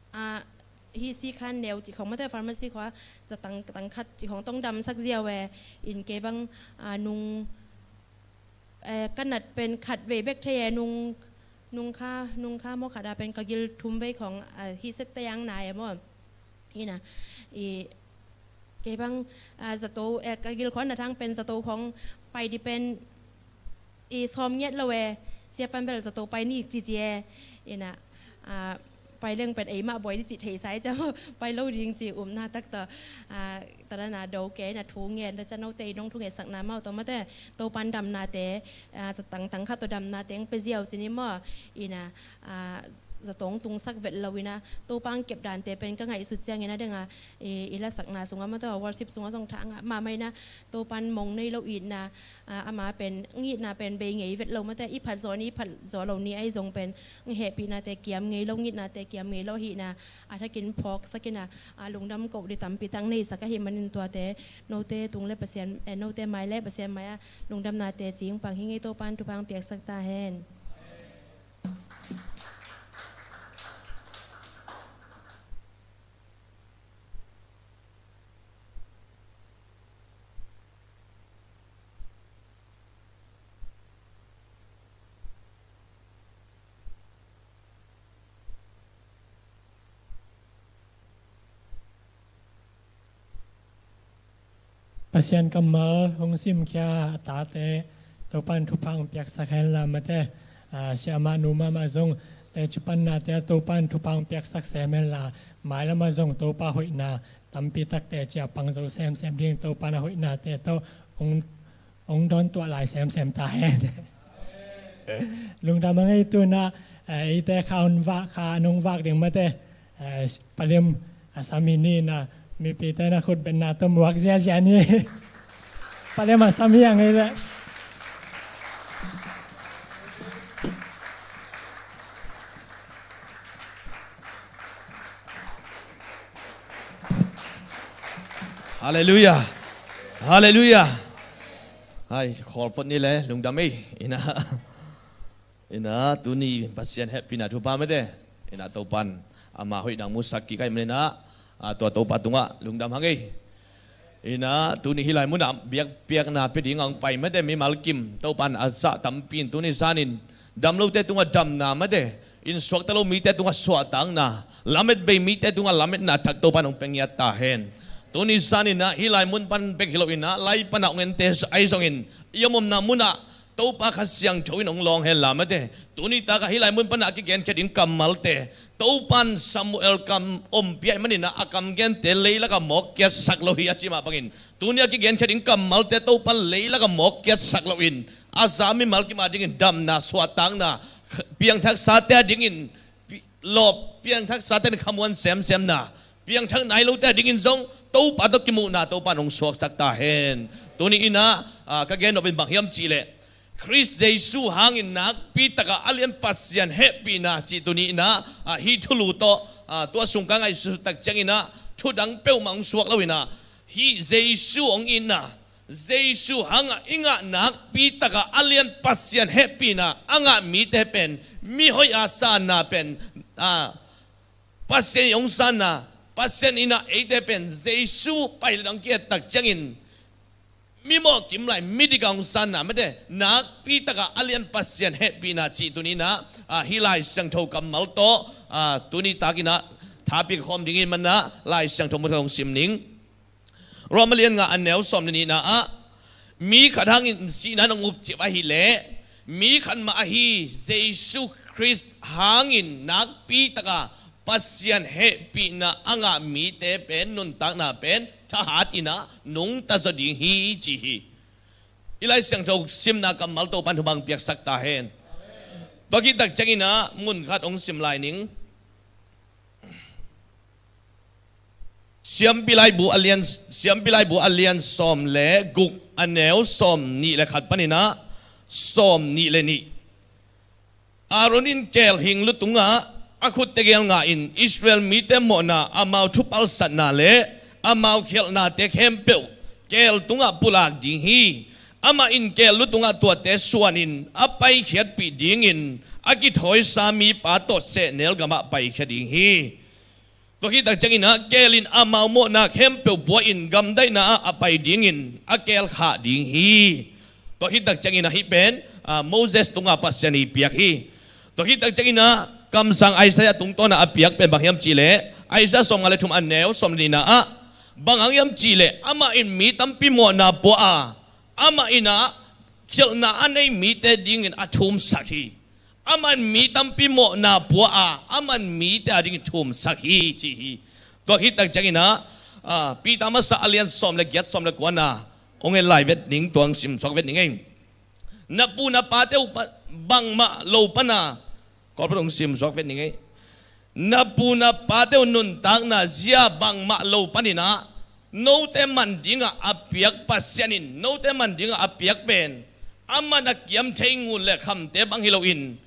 a, hih sikhan neu cih khawng mate pharmacy khawng a zatang tang khat cih khawng tong damsak ziau e, in kei bang, a, nung, e, ka nat pen khat vei bek thei e, nung, nung kha, nung kha maw khat a pen ka gil thum vei khawng, a, hih set tayang na e maw. Ina, i, kei bang, a, zato, e, ka gil khawng na thang pen zato khawng pai di pen, i sawm ngiat lo e, sia pan bel zato pai ni cici e, ina, a, pai leng pen eimah buai di cih thei sai ciang, pai lo ding ci upna tak tawh, a, tada na do kei na thu ngen, tua ciang note i nong thu ngetsak na mau tawh mate, Topa'n damnate, a, zatang tang khat tawh damnate hong pia ziau cini maw, ina, a, zatawng tungsak vet lo in ah, Topa hong kep dante pen ka ngaihsut ciangin a deng a, i, i lasakna sungah, mah tawh worship sungah zong thangah mahmah in ah, Topa in mong nei lo itna, a, ama pen, itna pen bei ngei vet lo, mah tawh i phat zaw ni, i phat zaw lo ni ahi zong pen, hehpihnate kiam ngei lo, itnate kiam ngei lo ahihna a thakin phawksak in ah, a, lungdam koh ding tampi tak neisak ahih manin tuate, note tung le Pasian, eh, note mai le Pasian mai-ah lungdamnate cingpang hi ing ei. Topa in thupha hong piaksak ta hen. Pasian kammal hong simkhia a tate, Topa in thupha hong piaksak hen la, mate, a, siamah nu mahmah zong teci pannate ah Topa in thupha hong piaksak sem hen la, mailamah zong Topa hoihna tampi takte cia pang zo semsem ding, Topa in a hoihnate tawh hong, hong dawn tuah lai semsem ta hen. Lungdam hang ei. Tu-in ah, eh, eite kha hong vak, kha nong vak ding, mate, eh, Palim a sam hi ni in ah, mipite in ah khutbetna tawh muak ziazia ni. Palim a sam hi hang ei leh. Halleluiah. Halleluiah. Hai, khawl phot ni le, lungdam ei. In ah, in ah, tuni Pasian hehpihna thupha, mate, in ah Topa in ama hoihna musak kik ahih manin ah, a, tua Topa tungah lungdam hang ei. In ah, tuni hih lai munah biakpiakna pia ding a hong pai, mate, mimal kim, Topa in a zah tampi in tuni zan in dam lote tungah damna, mate, in suakta lo mite tungah suahtakna, lamet bei mite tungah lametna thak Topa in hong pia ngiat ta hen. Tuni zan in ah hih lai mun pan bek hi lo in ah, lai pan a hong ente ahi zongin, i omna munah Topa Kha Siangtho in hong lawng hen la, mate. Tuni takah hih lai mun panah a kigenkhia ding kammalte, Topa in Samuel kam ompih ahih manin ah, a kam gente leilakah mawkkiatsak lo hi a cih mah bangin, tuni a kigenkhia ding kammalte Topa in leilakah mawkkiatsak loin, a za mimal kim a dingin damna, suahtakna, piangthaksate a dingin pi-, lawp, piangthaksate in khamuan semsemna, piangthak nai lote a dingin zong Topa tawh kimuhna Topa in hong suaksak ta hen. Tuni in ah, a, ka gen nop in bang hiam cih leh, Khrist Jesu hangin nakpi takah a lian Pasian hehpihna cih tuni in ah, a, hih thulu tawh, a, tua sung ka ngaihsut tak ciangin ah, thu dang peuhmah hong suak lo in ah, hih Jesu hong itna, Jesu hangah i ngah nakpi takah a lian Pasian hehpihna a ngah mite pen, mihoih a sanna pen, a, Pasian in hong sanna, Pasian in ah eite pen Jesu pilot hong ki-et tak ciangin, mi mawhkim lai, midik a hong sanna, mate, nakpi takah a lian Pasian hehpihna cih tuni in ah, a, hih Lai Siangtho kammal tawh, a, tuni takin ah thapiak khawm ding ahih manin ah Lai Siangtho muthot hong sim ning. Rom a lian nga a neu sawm le nihna ah, mi khat hangin sihna in hong upcip ahih leh, mi khat mah ahi Jesu Khrist hangin nakpi takah Pasian hehpihna a ngah mite pen nuntakna pen thahat in ah nungta zaw ding hi, ci hi. I Lai Siangtho simna kammal Topa in thupha hong piaksak ta hen. Tua khit tak ciangin ah mun khat hong sim lai ning. Siampi Laibu a lian, Siampi Laibu a lian sawm le guk, a neu sawm nih le khat panin ah sawm nih le nih. Aaron in keel hing lu tungah a khutte gel nga-in Israel mite mawhna, amau thupalsatna le amau khialhnate khempeuh keel tungah pulak ding hi. Amah in keel lu tungah tuate suanin a paikhiatpih dingin a kithawisa mipa tawh sehnel gamah paikhia ding hi. Tua khit tak ciangin ah keel in amau mawhna khempeuh buai-in gamdaihna ah a pai dingin a keel khah ding hi. Tua khit tak ciangin ah hih pen, ah, Moses tungah Pasian i piak hi. Tua khit tak ciangin ah kamsang Isaiah tungtawn ah a piak pen bang hiam cih leh, Isaiah sawmnga le thum a neu sawm le nihna ah, bang hang hiam cih leh amah in mi tampi mawhna pua a, amah in ah khialhna a nei mite dingin a thumsak hi. Amah in mi tampi mawhna pua a, amah in mite a dingin thumsak hi, ci hi. Tua khit tak ciangin ah, ah, Peter masa a lian sawm le giat, sawm le kuana hong en lai vet ning, tua hong simsuak vet ning ei. Na pu na pate uh pa-, bangmah lo pana, kawlput hong simsuak vet ning ei. Na pu na pate uh nuntakna zia bangmah lo paninah note man dingah a piak Pasian in note man dingah a piak pen aman a kiam thei ngun le khamte bang hi loin,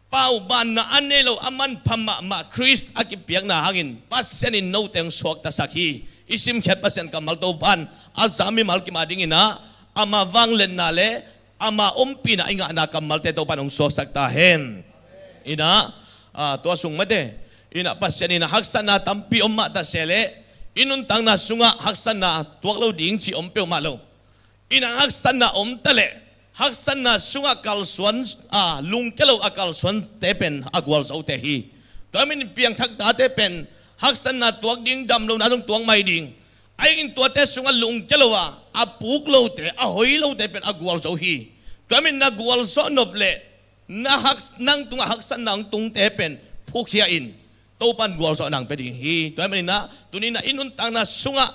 paubanna a nei lo a manpha mahmah Khrist a kipiakna hangin Pasian in note hong suaktasak hi. I simkhiat Pasian kammal Topan a za mimal kim a dinginah ama vangliatna le ama ompihna i ngahna kammalte Topan hong suaksak ta hen. Inah, ah, tua sung mate, inah Pasian inah haksatna tampi om mah ta se leh i nuntakna sungah haksatna tuak lo ding cih om peuhmah lo. Inah haksatna om ta leh haksatna sungah kalsuan, ah, lungkia lo a kalsuante pen a gualzote hi. Tua min piangthak tate pen haksatna tuak ding, dam lohna zong tuak mai ding. Ahi zongin tuate sungah lungkia lo a, a puk lote, a hoi lote pen a gualzo hi. Tua min na gualzawh nop leh na hak, nang tungah haksatna hong tungte pen phukhia in Topan gualzawhna hong pia ding hi. Tua hi maninah tuninah i nuntakna sungah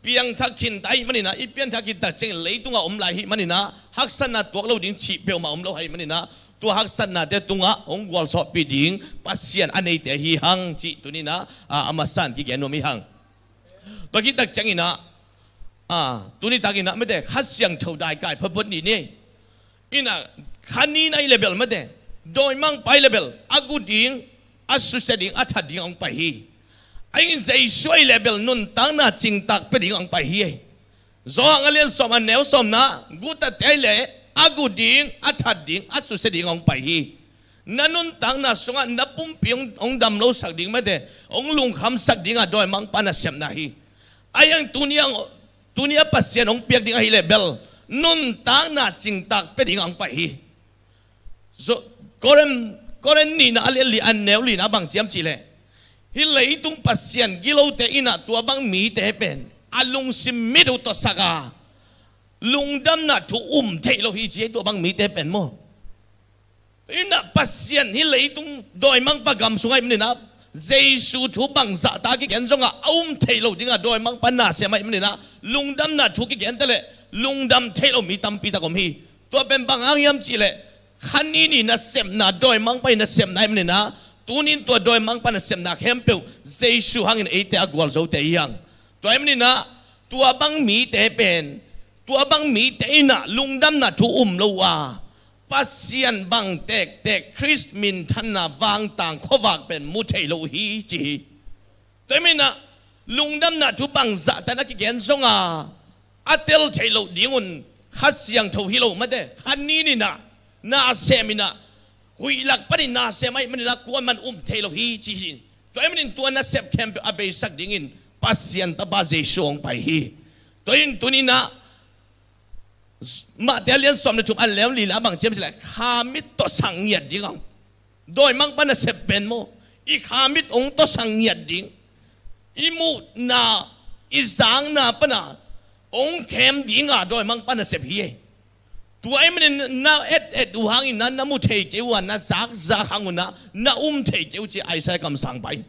piangthak khinta ahih maninah i piangthak khintak ciangin leitungah om lai ahih maninah haksatna tuak lo ding cih peuhmah om lo ahih maninah tua haksatnate tungah hong gualzawhpih ding Pasian a neite hi hang cih tuninah, ah, a masa in kigen nuam hi hang. Tua khit tak cianginah, ah, tuni takinah mate Kha Siangtho daikai phapot ni ni. Inah kha nihna i le bel mate, dawimangpa i le bel a gu ding, a susia ding, a that ding hong pai hi. Ahi zongin Jesu i le bel nuntakna cingtak pia ding hong pai hi. Johan a lian sawm a neu sawmna, gutate i le a gu ding, a that ding, a susia ding hong pai hi. Na nuntakna sungah na pumpi hong, hong dam losak ding mate, hong lungkhamsak dingah dawimangpa nasepna hi. Ahi hang tuni hang, tuni a Pasian hong piak ding ahih leh bel nuntakna cingtak pia ding hong pai hi. Zo, Korin, Korin nihna a lian li a neu lina bang ciam cih leh, hih leitung pasian gilote inah tua bang mite pen a lungsim mit uh tawhsak a, lungdamna thu um theih lo hi ci hi tua bang mite pen maw. Inah Pasian hih leitung dawimangpa gam sung ahih maninah Jesu thu bangzahta kigen zongah a um theih lo dingah dawimangpa nasem ahih maninah lungdamna thu kigen ta leh lungdam theih lo mi tampi tak om hi. Tua pen bang hang hiam cih leh kha nihna nasepna dawimangpa i nasepna ahih maninah tunin tua dawimangpa nasepna khempeuh Jesu hangin eite a gualzote hi hang. Tua ahih maninah tua bang mite pen tua bang mite inah lungdamna thu um lo a, Pasian bang tektek Khrist minthanna vangtang khuavak pen mu thei lo uh hi ci hi. Tua ahih maninah lungdamna thu bangzahta na kigen zonga a tel theih loh dingun Kha Siangtho hi lo mate, kha nihna nasem inah huih lak panin nasem ahih maninah kuaman um thei lo hi ci hi. Tua ahih manin tua nasep khempeuh a beisak dingin Pasian Tapa Jesu hong pai hi. Tua in tuninah Matthai a lian sawm le thum a neu lina bang ciam cih leh kha mit tawh sang ngiat ding hang. Dawimangpa nasep pen maw, i kha mit hong tawh sang ngiat ding. I muhna, i zakna pana hong khem dinga dawimangpa nasep hi. Tua ahih manin na et et uh hangin na, na mu thei kei uh a, na zak zak hang uh na, na um thei kei uh ci Isaiah kamsangpa in.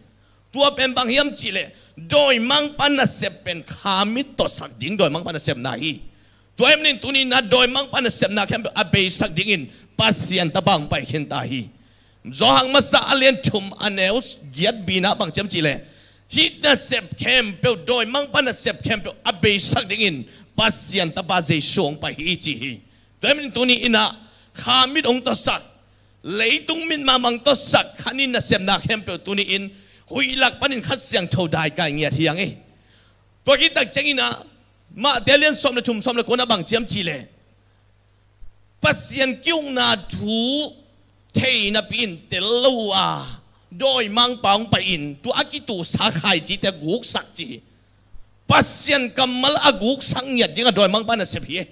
Tua pen bang hiam cih leh dawimangpa nasep pen kha mit tawh sak ding dawimangpa nasepna hi. Tua ahih manin tuninah dawimangpa nasepna khempeuh a beisak dingin Pasian Tapa hong pai khin ta hi. Johan masa a lian thum a neu giat bina bang ciam cih leh hih nasep khempeuh, dawimangpa nasep khempeuh a beisak dingin Pasian Tapa Jesu hong pai hi ci hi. Tua ahih manin tuni inah kha mit hong tawhsak, leitung mit mahmah hong tawhsak kha nihna nasepna khempeuh tuni in huih lak panin Kha Siangtho daikai ngiat hi hang ei. Tua khit tak cianginah Matthai a lian sawm le thum sawm le kuana bang ciam cih leh Pasian ki-ukna thu thei napi in tel lo uh a, dawimangpa hong pai in tua a kituhsa khaicite guksak ci hi. Pasian kammal a guksak ngiat dingah dawimangpa nasep hi.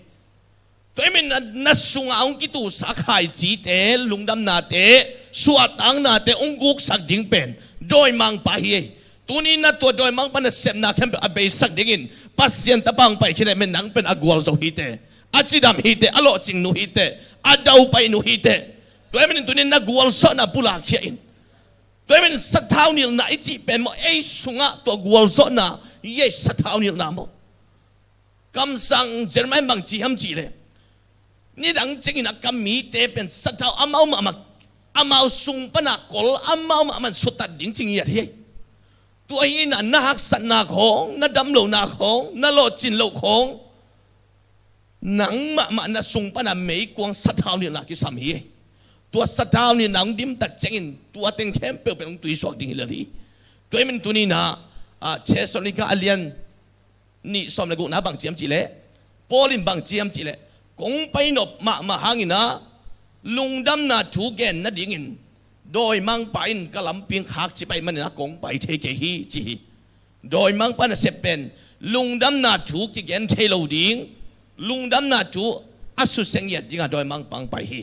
Tua ahih manin na, na sungah hong kituhsa khaicite, lungdamnate, suahtaknate hong guksak ding pen dawimangpa hi. Tuni na tua dawimangpa nasepna khempeuh a beisak dingin Pasian Tapa hong pai khin ahih manin nang pen a gualzo hi teh, a cidam hi teh, a lawhcing nu hi teh, a daupai nu hi teh. Tua ahih manin tuni na gualzawhna pulakkhia in. Tua ahih manin sathau nilhna i cih pen maw, ei sungah tua gualzawhna, ei sathau nilhna maw. Kamsang Jeremiah in bang ci hiam cih leh, nidang ciangin a ka mite pen sathau amau mahmah amau sung pana kol amau mahmah in sutat ding ci ngiat hi. Tua hi inah na haksatna khawng, na damlohna khawng, na lawhcin loh khawng, nang mahmah na sung pana meikuang sathau nilhna kisam hi. Tua sathau nilhna hong dimtak ciangin tua teng khempeuh pen hong tuisuak ding hi lel hi. Tua hi man tuni inah, ah, Thessalonika a lian nih sawm le gukna bang ci hiam cihleh, Paul in bang ci hiam cihleh, kong painop mahmah hang inah lungdamna thu gen nadingin dawimangpa in ka lampi hong khakcip ahih man inah kong pai thei kei hi ci hi. Dawimangpa nasep pen lungdamna thu kigen thei lo ding, lungdamna thu a susia ngiat dingah dawimangpa hong pai hi.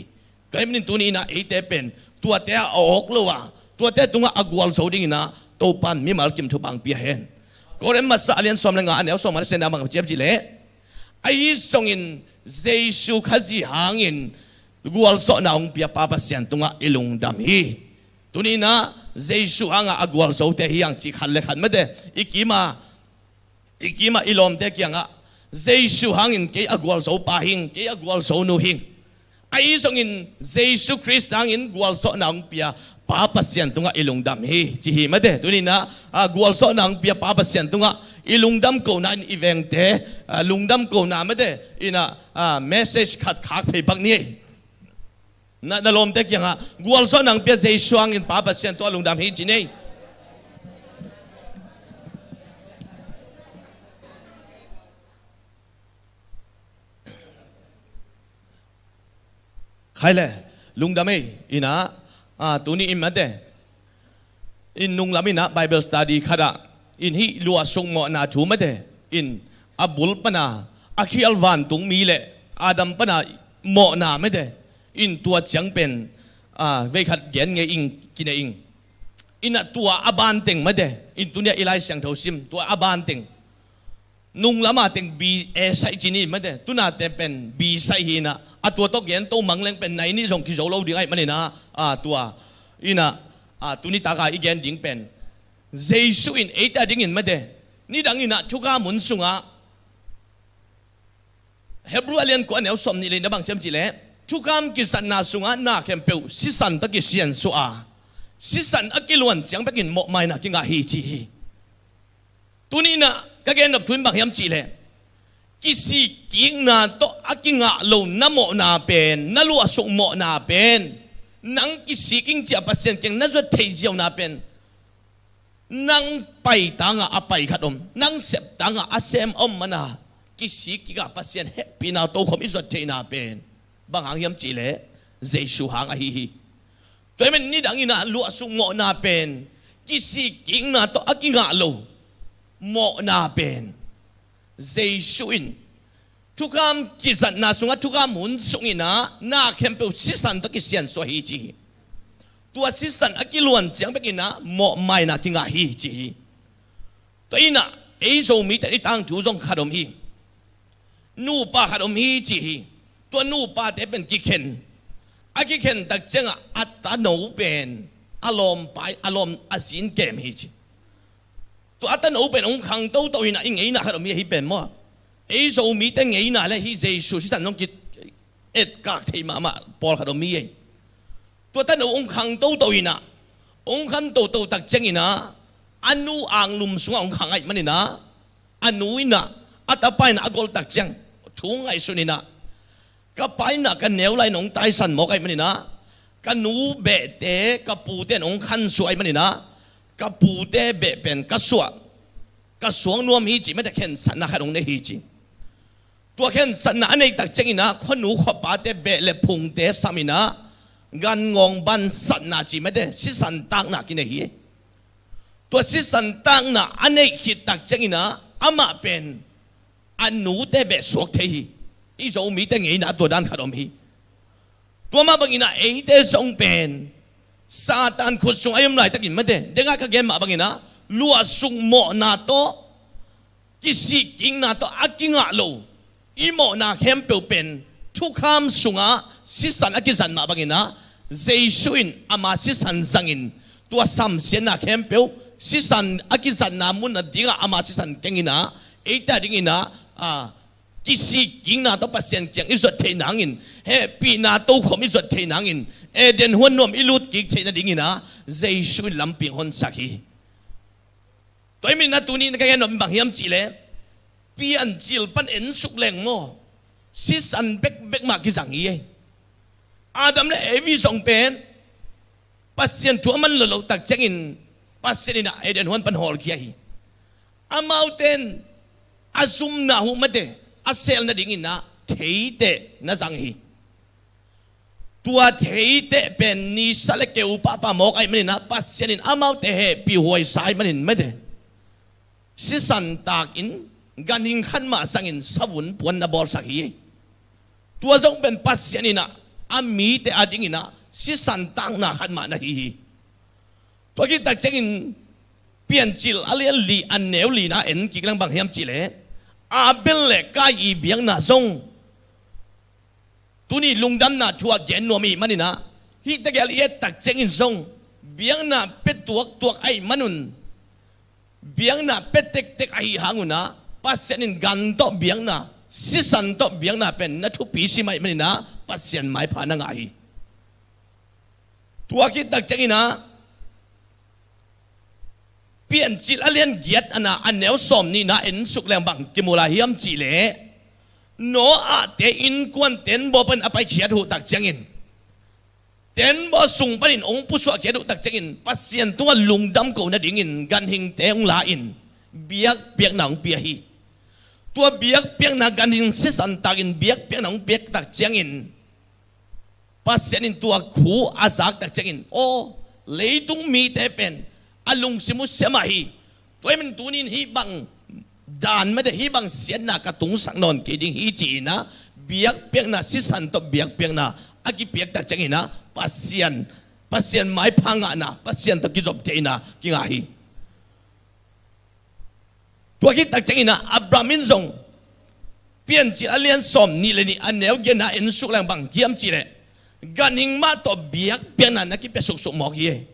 Tua hi manin tuni inah eite pen tuate a awk lo a, tuate tungah a gualzo ding inah Topa in mimal kim thupha hong pia hen. Korin masa a lian sawm le nga, a neu sawm le sagihna bang ci hiam cihleh, ahi zongin Jesu Khazih hangin gualzawhna hong pia Pa Pasian tungah i lungdam hi. Tuni inah Jesu hangah a gualzote hi hang cih khat le khat mate i kima, i kima i lawmte kiangah Jesu hangin kei a gualzo pa hing, kei a gualzo nu hing. Ahi zongin Jesu Khrist hangin gualzawhna hong pia Pa Pasian tungah i lungdam hi ci hi mate. Tuni inah, ah, gualzawhna hong pia Pa Pasian tungah i lungdam kohna in i vengte, ah, lungdam kohna mate inah, ah, message khat khak phei bak ni ei. Na, na lawmte kiangah gualzawhna hong pia Jesu hangin Pa Pasian tungah lungdam hi ci ni ei. Khai le, lungdam ei. Inah, ah, tuni in mate, in nunglam inah Bible study khatah in hih luahsuk mawhna thu mate, in a bul pana a khial vantung mi le Adam pana mawhna mate, in tua ciang pen, ah, veikhat gen ngei ing, kinei ing. Inah tua a banteng mate, in tuni a i Lai Siangtho sim tua a banteng, nunglam a teng B A saih ci ni mate, tunate pen B saih hi inah, a tua tawh gen to mang leng pen nai nih zong kizo lo ding ahih man inah, ah, tua inah, ah, tuni taka i gen ding pen Jesu in eite a dingin mate, nidang inah thukham hun sungah, Hebru a lian kua, a neu sawm nih le nih na bang ci hiam cihleh, thukham kizatna sungah na khempeuh sisan tawh kisiansuah a, sisan a kiluan ciang bekin mawhmaina kingah hi ci hi. Tuni inah ka gennop thu in bang hiam cihleh, kisikkikna tawh a kingah lo na mawhna pen, na luahsuk mawhna pen, nang kisik ing ci-a Pasian kiang na zuat theih ziauna pen, nang pai tangah a pai khat om, nang sep tangah a sem om mana, kisikkik a Pasian hehpihna tokhom i zuat theihna pen bang hang hiam cihleh, Jesu hang ahi hi. Tua hi man nidang inah luahsuk mawhna pen, kisikkikna tawh a kingah lo mawhna pen, Jesu in thukham kizatna sungah, thukham hun sung inah na khempeuh sisan tawh kisiansuah hi ci hi. Tua sisan a kiluan ciang bek inah mawhmaina kingah hi ci hi. Tua inah ei Zomite i tangthu zong khat om hi. Nupa khat om hi ci hi. Tua nupate pen kikhen. A kikhen tak ciangah a tano pen a lawmpa, a lawm, a zi in kem hi ci. Tua a tano pen hong khang toto inah i ngeina khat om hi, ahi pen maw? Ei Zomite ngeina le hih Jesu sisan zong ki-etkak thei mahmah pawl khat om hi ei. Tua tano hong khang toto inah, hong khang toto tak ciang inah a nu anglum sungah hong khang ahih man inah, a nu inah a tapa inah a gol tak ciang thu ngaihsun inah, ka pa inah ka neu lai-in hong taisan mawk ahih man inah, ka nu behte ka pute in hong khansuah ahih man inah, ka pute beh pen ka suah, ka suak nuam hi ci mate, khensatna khat hong nei hi ci. Tua khensatna a neih tak ciang inah khuanu khuapate beh le phungte sam inah gan ngawng bansatna ci mate, sisan takna kinei hi. Tua sisan takna a neih khit tak ciang inah amah pen a nute beh suak thei hi. I Zomite ngeina ah tua dan khat om hi. Tua mah bang inah eite zong pen Satan khut sungah i om laitakin mate, dengah ka gen mah bang inah luahsuk mawhna tawh, kisikkikna tawh a kingah lo i mawhna khempeuh pen thukham sungah sisan a kizat mah bang inah, Jesu in ama sisan zangin tua samsiatna khempeuh, sisan a kizatna mun a dingah ama sisan keng inah, eite a ding inah, a, kisikkikna tawh Pasian kiang i zuat theih nangin, hehpihna tokhom i zuat theih nangin, Eden huan nuam i lut kik theih nadingin ah Jesu in lampi hong honsak hi. Tua ahih manin ah tuni-in ka gen nop bang hiam cihleh, piancil pan ensuk leng maw, sisan bekbek mah kizang hi ei. Adam le Evi zong pen Pasian thu a man lo lo tak ciangin Pasian in ah Eden huan pan hawlkhia hi. Amaute in a zumna uh mate, a seel nadingin ah theiteh na zang hi. Tua theiteh pen nisa le keu pahpah mawk ahih manin ah Pasian in amaute hehpih huaisa ahih manin mate, sisan takin ganhing khat mah zangin savun puan na bawlsak hi. Tua zong pen Pasian in ah a mite adingin ah sisan takna khat mah na hi hi. Tua khit tak ciangin Piancil a lian li a neu lina en kik leng bang hiam cihleh, Abel le Kain i biakna zong tuni lungdamna thu ah gen nuam i hih manin ah, hih tegel i et tak ciangin zong biakna pia tuaktuak ahih manun, biakna pia tektek ahih hangun ah Pasian in gan tawh biakna, sisan tawh biakna pen na thupi sim ahih manin ah Pasian maipha na ngah hi. Tua khit tak ciangin ah Piancil a lian giat a na a neu sawm nihna ensuk leng bang kimu lai hiam cihleh, Noah te innkuan tenbaw panin a paikhiat uh tak ciangin, tenbaw sung panin hong pusuahkhiat uh tak ciangin Pasian tungah lungdam ko nadingin ganhingte hong la-in biakpiakna hong pia hi. Tua biakpiakna ganhing sisan takin biakpiakna hong piak tak ciangin Pasian in tua khu a zak tak ciangin, aw, leitung mite pen a lungsim uh sia mah hi. Tua ahih manin tuni-in hih bang daan mate, hih bang siatna ka tungsak nawn kei ding hi ci-in ah biakpiakna, sisan tawh biakpiakna a kipiak tak ciangin ah Pasian, Pasian maipha ngahna, Pasian tawh kizop theihna kingah hi. Tua khit tak ciangin ah Abraham in zong Piancil a lian sawm nih le nih a neu giatna ensuk leng bang hiam cihleh, ganhing mah tawh biakpiakna na kipia suksuk mawk hi.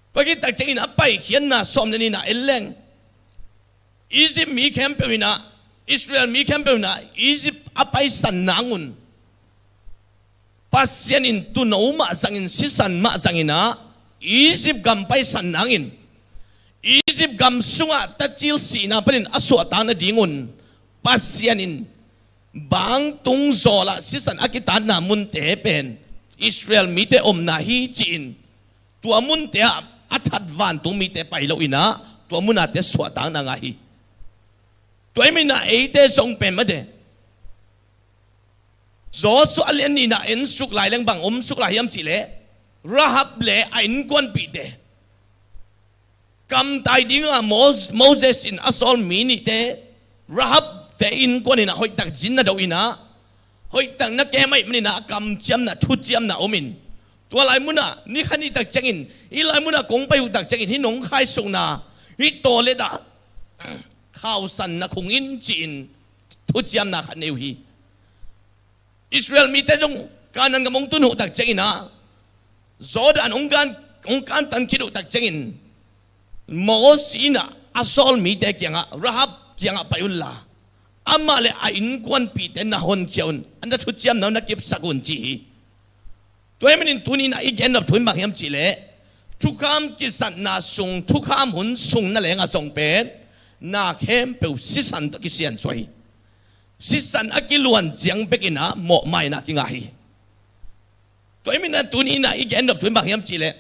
Tua khit tak ciangin a paikhiatna sawm le nihna en leng, Egypt mi khempeuh in ah, Israel mi khempeuh in ah Egypt a paisan nangun Pasian in tuuno mah zangin, sisan mah zangin ah Egypt gam paisan nangin, Egypt gam sungah tacil sihna panin a suahtak nadingun Pasian in bangtung zawlah sisan a kitaatna munte pen Israel mite omna hi ci-in, tua munte ah a that vantung mite pai loin ah tua munate suahtakna ngah hi. Tua ahih manin ah eite zong pen mate, Joshua a lian nihna ensuk lai leng bang omsuk lai hiam cihleh, Rahab le a innkuanpihte, kamtai dinga Mos-, Moses in a sawl mi nihte, Rahab te innkuan in ah hoihtak zin na do in ah, hoihtak na kem ahih manin ah a kamciamna, thuciamna om in, tua lai munah ni khat ni tak ciangin, hih lai munah kong pai uh tak ciangin hih nong khaisukna, hih tawlet ah khausanna khung in ci-in thuciamna khat nei uh hi. Israel mite zong Kanaan gam hong tun uh tak ciangin ah, Jordan hong kan, hong kantan khit uh tak ciangin, Moses in ah a sawl mite kiangah, Rahab kiangah pai unla, amah le a innkuanpihte na honkhia un, a na thuciamna uh na kipsak un ci hi. Tua ahih manin tuni-in ah i gen nop thu in bang hiam cihleh, thukham kisatna sung, thukham hun sung na lengah zong pen na khempeuh sisan tawh kisiansuah hi. Sisan a kiluan ciang bekin ah mawhmaina kingah hi. Tua ahih manin ah tuni-in ah i gen nop thu in bang hiam cihleh,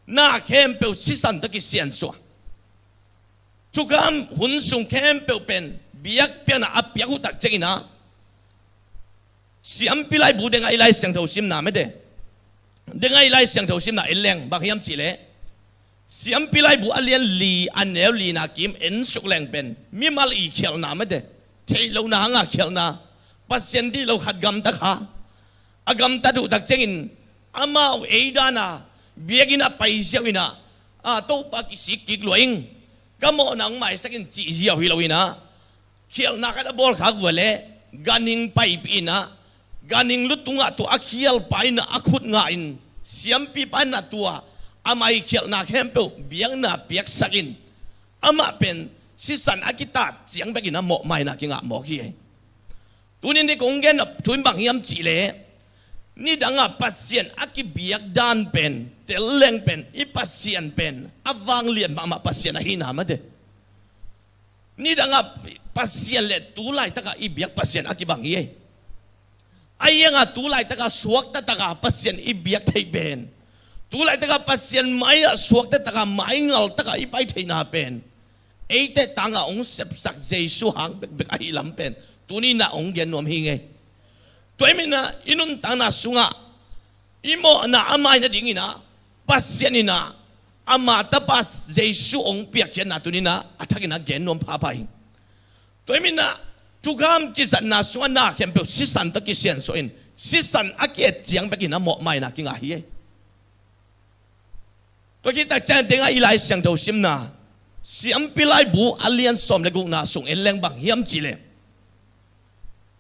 na khempeuh sisan tawh kisiansuah. Thukham hun sung khempeuh pen biakpiakna a piak uh tak ciangin ah, Siampi Laibu Dengai Lai Siangtho simna mate, Dengai Lai Siangtho simna en leng bang hiam cihleh, Siampi Laibu a lian li a neu lina kim ensuk leng pen mimal i khialhna mate, theih lohna hanga khialhna, Pasian dih lo khat gamta kha, a gamtat uh tak ciangin amau ei dana biakinn ah pai ziau in ah, a, Topa kisik kik lua ing, ka mawhna hong maisak in cih ziau hi loin ah, khialhna khat a bawlkhak uh a leh ganhing paipih in ah, ganhing lu tungah tua a khialpa in ah a khut ngah in, siampipa in ah tua a mai khialhna khempeuh biakna piaksak in, amah pen sisan a kitat ciang bekin a mawhmaina kingah mawk hi. Tunin i kong gen thu in bang hiam cihleh, nidangah Pasian a kibiak dan pen, tel leng pen, i Pasian pen a vanglian mahmah Pasian ahihna mate. Nidangah Pasian le tu laitakah i biak Pasian a kibang hi. A iangah tu laitakah suakta takah Pasian i biak theih pen, tu laitakah Pasian mai-ah suakta takah maingal takah i pai theihna pen, eite tangah hong sepsak Jesu hang bekbek ahi lam pen tuninah hong gen nuam hi ngei. Tua i minah i nuntakna sungah i mawhna a mai nadinginah Pasian inah ama tapa Jesu hong piakkhiatna tuninah a thakinah gen nuam phapha hi. Tua i minah thukham kizatna sungah na khempeuh sisan tawh kisiansuah in, sisan a ki-et ciang bekin a mawhmaina kingah hi. Tua khit takciang tengah i Lai Siangtho simna, Siampi Laibu a lian sawm le gukna sung en leng bang hiam cihleh,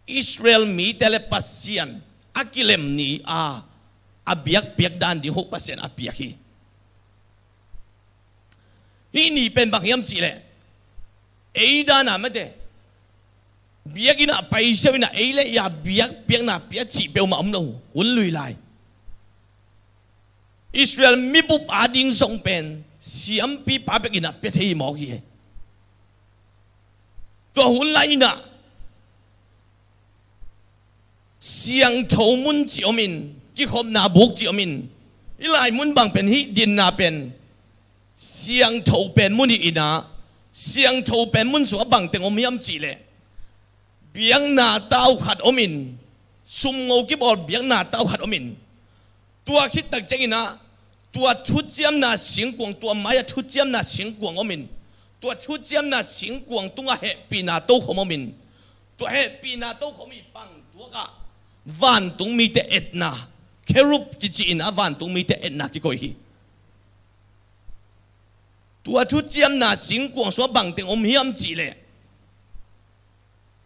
Israel mite le Pasian a kilem ni a, a biakpiak dan ding huh Pasian a piak hi. Hih ni pen bang hiam cihleh, ei dana mate, biakinnah paisiau innah ei le ia biakpiakna pia cih peuhmah om lo, hun lui lai. Israel mibup ading zong pen siampipa bekinnah pia thei hi mawk hi. Tua hun lai innah siangtho mun cih omin, kikhopna buk cih omin, i lai mun bang pen hih dinna pen siangtho pen mun hi innah, siangtho pen mun sungah bangteng om hiam cihleh, biakna tau khat omin, sumngo kibawl biakna tau khat omin, tua khit takcianginah tua thuciamna singkuang, tua mai-ah thuciamna singkuang omin, tua thuciamna singkuang tungah hehpihna tokhom omin, tua hehpihna tokhom i pang tuakah vantung mite etna, kherub kici innah vantung mite etna kikoih hi. Tua thuciamna singkuang sungah bangteng om hiam cihleh,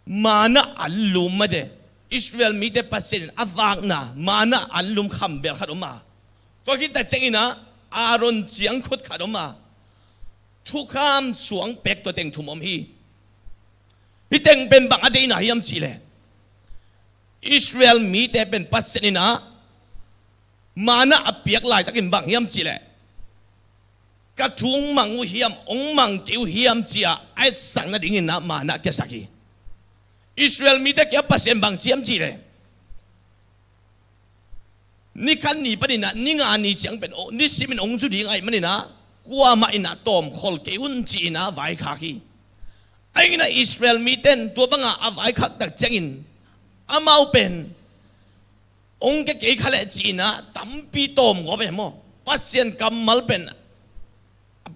manna anlum mate, Israel mite Pasian in a vakna manna anlum khambel khat om a, tua khit takcianginah Aaron ciangkhut khat om a, thukham suang pek tua teng thum om hi. Hih teng pen bang a deihna hiam cihleh, Israel mite pen Pasian inah manna a piak laitakin bang hiam cihleh, ka thu hong mang uh hiam, hong mang kei uh hiam ci-a a etsak nadinginah manna kiasak hi. Israel mite kiangah Pasian bang ci hiam cihleh, ni khat ni paninah ni nga ni ciang pen nisimin hong zu ding ahih maninah kuamah innah tawmkhol kei un ci-inah vaikhak hi. Ahi inah Israel mite in tua bangah a vaikhak takciangin amau pen hong kia kei kha leh ci-inah tampi tawm gawp e maw. Pasian kammal pen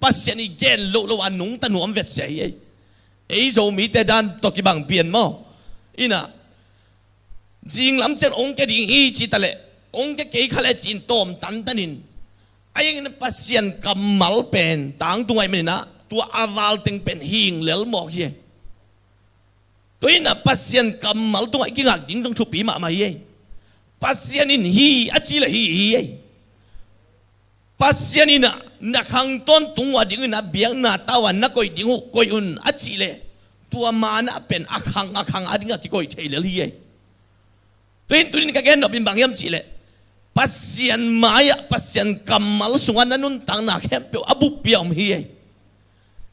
Pasian i gen lohloh a nungta nuam vetsia hi ei. Ei Zomite dan tawh kibang pian maw. Innah zinglam ciang hong kia ding hi ci taleh, hong kia kei kha leh ci-in tawm tantanin, a iangin Pasian kammal pen tangtung ahih maninah tua a valteng pen hing lel mawk hi ei. Tua innah Pasian kammal tungah i kingak ding zong thupi mahmah hi ei. Pasian in hi a ci le hi hi ei. Pasian innah na khang tawntung uh a dinginah biakna tau a na koih ding uh koih un a cih leh, tua manna pen a khang a khang a dingah kikoih thei lel hi ei. Tua in tunin ka gen nop in bang hiam cih leh, Pasian mai-ah Pasian kammal sungah na nuntakna khempeuh a buppi a om hi ei.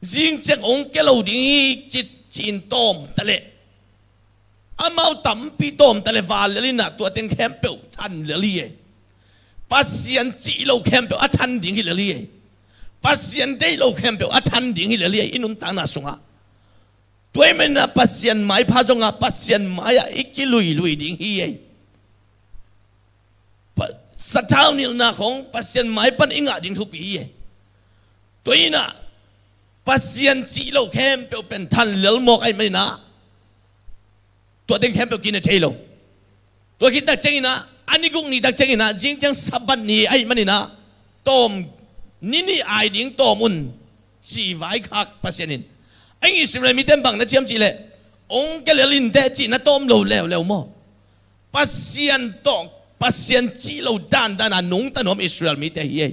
Zingciang hong kia lo ding hi ci-in tawm taleh, amau tampi tawm taleh val lel innah tua teng khempeuh than lel hi ei. Pasian cih lo khempeuh a than ding hi lel hi ei. Pasian deih lo khempeuh a than ding hi lel hi ei, i nuntakna sungah. Tua ahih maninah Pasian maipha zongah Pasian mai-ah i kiluilui ding hi ei. Pa-, sathau nilhna khong Pasian mai pan i ngah ding thupi hi ei. Tua innah Pasian cih lo khempeuh pen than lel mawk ahih maninah tua teng khempeuh kine thei lo. Tua khit takcianginah, a ni guk ni takcianginah, zingciang Sabbath ni ahih maninah, tawm, ni nih ai ding tawm un, ci vaikhak Pasian in. Eng Israel mite in bang na ci hiam cih leh, hong kia lel inteh cih na tawm lo leuleu maw. Pasian tawh, Pasian cih lo dandan a nungta nuam Israel mite hi ei.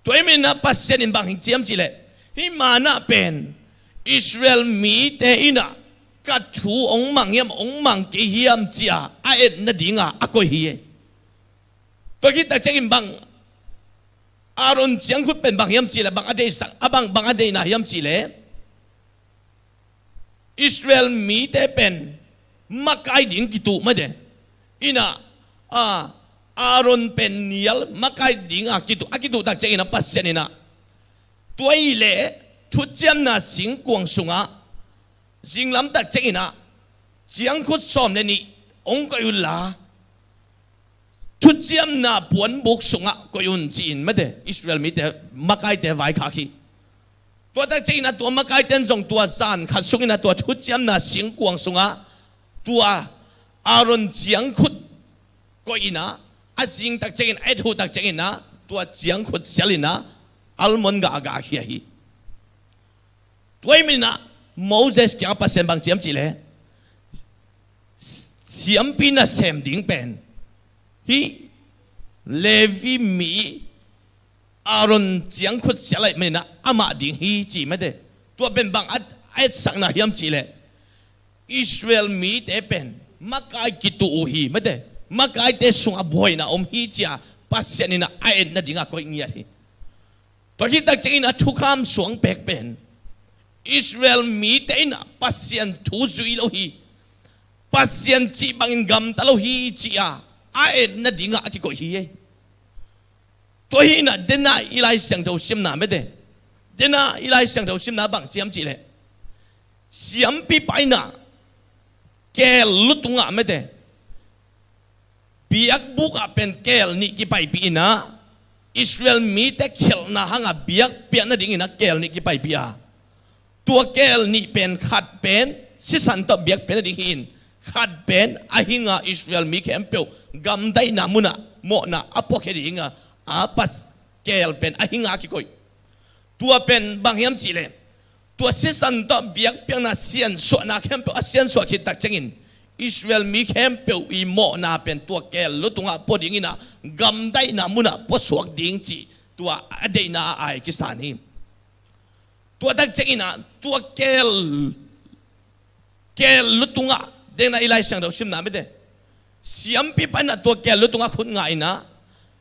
Tua ahih maninah Pasian in bang hong ci hiam cih leh, hih manna pen Israel mite in ah ka thu hong mang hiam, hong mang kei hiam ci-a a et nadinga a koih hi. Tua khit tak ciangin bang Aaron ciangkhut pen bang hiam cih leh, bang a deihsak, a bang, bang a deihna hiam cih leh, Israel mite pen makai ding kituh mate. In ah, a, Aaron pen nial makai dinga kituh, a kituh tak ciangin ah Pasian in ah, tua ahih leh thuciamna singkuang sungah zinglam tak ciangin ah ciangkhut sawm le nih hong koih unla, thuciamna puanbuk sungah koih un ci-in mate, Israel mite makaite vaikhak hi. Tua tak ciangin ah tua makaite in zong tua zan khat sungin ah tua thuciamna singkuang sungah tua Aaron ciangkhut koih in ah, a zing tak ciangin, a et huh tak ciangin ah tua ciangkhut sial in ah almond gah a gah khia hi. Tua ahih manin ah Moses kiangah Pasian bang ci hiam cih leh, siampi nasem ding pen hih Levi mi Aaron ciangkhut sial ahih manin ah amah ding hi ci mate. Tua pen bang a, a etsakna hiam cih leh, Israel mite pen makai kituh uh hi mate. Makaite sungah buaina om hi ci-a Pasian in ah a et nadinga koih ngiat hi. Tua khit tak ciangin ah thukham suang pek pen Israel mite in ah Pasian thu zui lo hi, Pasian cih bangin gamta lo hi ci-a a et nadinga a kikoih hi. Tua hi in ah dena i Lai Siangtho simna mate, dena i Lai Siangtho simna bang ci hiam cih leh, siampipa in ah keel lu tungah mate, biakbuk ah pen keel nih kipaipih in ah, Israel mite khialhna hangah biakpiak nadingin ah keel nih kipaipih a, tua keel nih pen khat pen sisan tawh biakpiak nading hi-in, khat pen a hinga Israel mi khempeuh gamdaihna munah mawhna a puakhia dinga a pas keel pen a hinga a kikoih. Tua pen bang hiam cih leh, tua sisan tawh biakpiakna siansuahna khempeuh a siansuah khit tak ciangin Israel mi khempeuh i mawhna pen tua keel lu tungah pua dingin ah gamdaihna munah puasuak ding cih tua a deihna a ai kisan hi. Tua tak ciangin ah tua keel, keel lu tungah, dena i Lai Siangtho simna mate, siampipa in ah tua keel lu tungah khut ngah in ah,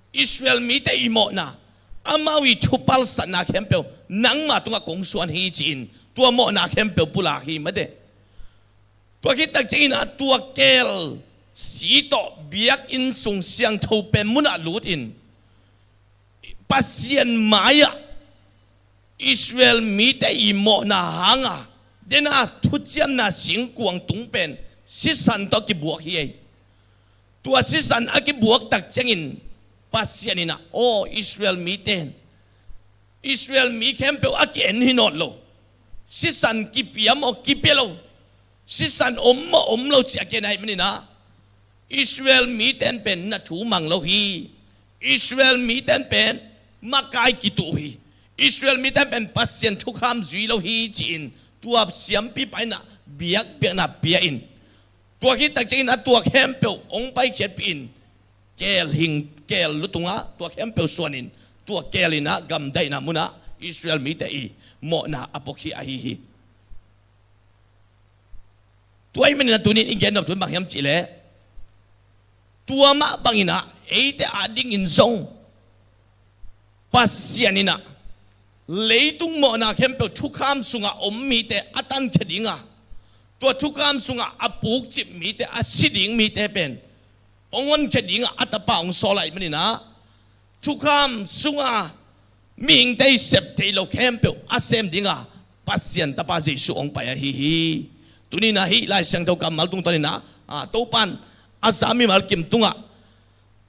Israel mite i mawhna, amau i thupalsatna khempeuh nangma tungah kong suan hi ci-in tua mawhna khempeuh pulak hi mate. Tua khit tak ciangin ah tua keel si tawh biakinn sung siangtho pen munah lut in, Pasian mai-ah Israel mite i mawhna hanga dena thuciamna singkuang tung pen sisan tawh kibuak hi. Tua sisan a kibuak tak ciangin Pasian in ah, aw Israel mite, Israel mi khempeuh a ki-en hi nawn lo, sisan kipia maw kipia lo, sisan om maw om lo ci a ki-en ahih manin ah, Israel mite in pen na thu mang lo hi, Israel mite in pen makai kituh uh hi, Israel mite in pen Pasian thukham zui lo hi ci-in tua siampipa in ah biakpiakna pia in, tua khit tak ciangin ah tua khempeuh hong paikhiatpih in, keel hing, keel lu tungah tua khempeuh suan in, tua keel in ah gamdaihna munah Israel mite i mawhna a puakhia ahi hi. Tua ahih manin ah tuni-in i gen nop thu bang hiam cih leh, tua mah bangin ah eite adingin zong Pasian in ah leitung mawhna khempeuh thukham sungah om mite a tankhia dinga, tua thukham sungah a pukcip mite, a si ding mite pen hong honkhia dinga a Tapa hong sawl ahih manin ah, thukham sunga mihingte i sep thei lo khempeuh a sem dinga Pasian Tapa Jesuh hong pai ahi hi. Tuni-in ah hih Lai Siangtho kammal tungtawnin ah, a, Topa in a za mimal kim tungah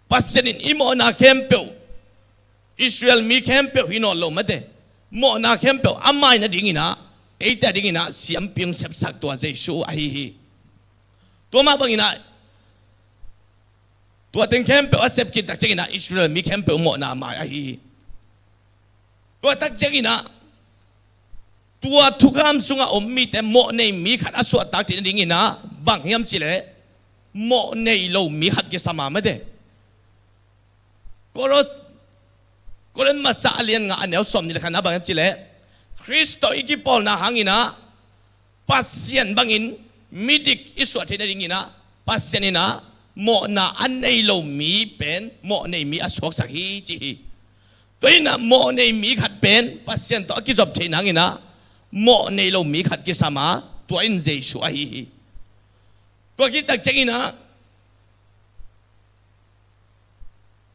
Pasian in i mawhna khempeuh, Israel mi khempeuh hi nawn lo mate, mawhna khempeuh a mai nadingin ah, eite adingin ah siampi hong sepsak tua Jesuh ahi hi. Tua mah bangin ah tua teng khempeuh a sep khit tak ciangin ah Israel mi khempeuh mawhna mai ahi hi. Tua tak ciangin ah tua thukham sungah om mite mawh nei mi khat a suahtak theih nadingin ah bang hiam cih leh, mawh nei lo mi khat kisam a mate. Koros, Korin masa a lian nga a neu sawmnih le khatna bang hiam cih leh, Khrist tawh i kipawlna hangin ah Pasian bangin midik i suah theih nadingin ah Pasian in ah mawhna a nei lo mi pen mawh nei mi a suaksak hi ci hi. Tua in ah mawh nei mi khat pen Pasian tawh a kizop theih nangin ah mawh nei lo mi khat kisam a, tua in Jesu ahi hi. Tua khit tak ciangin ah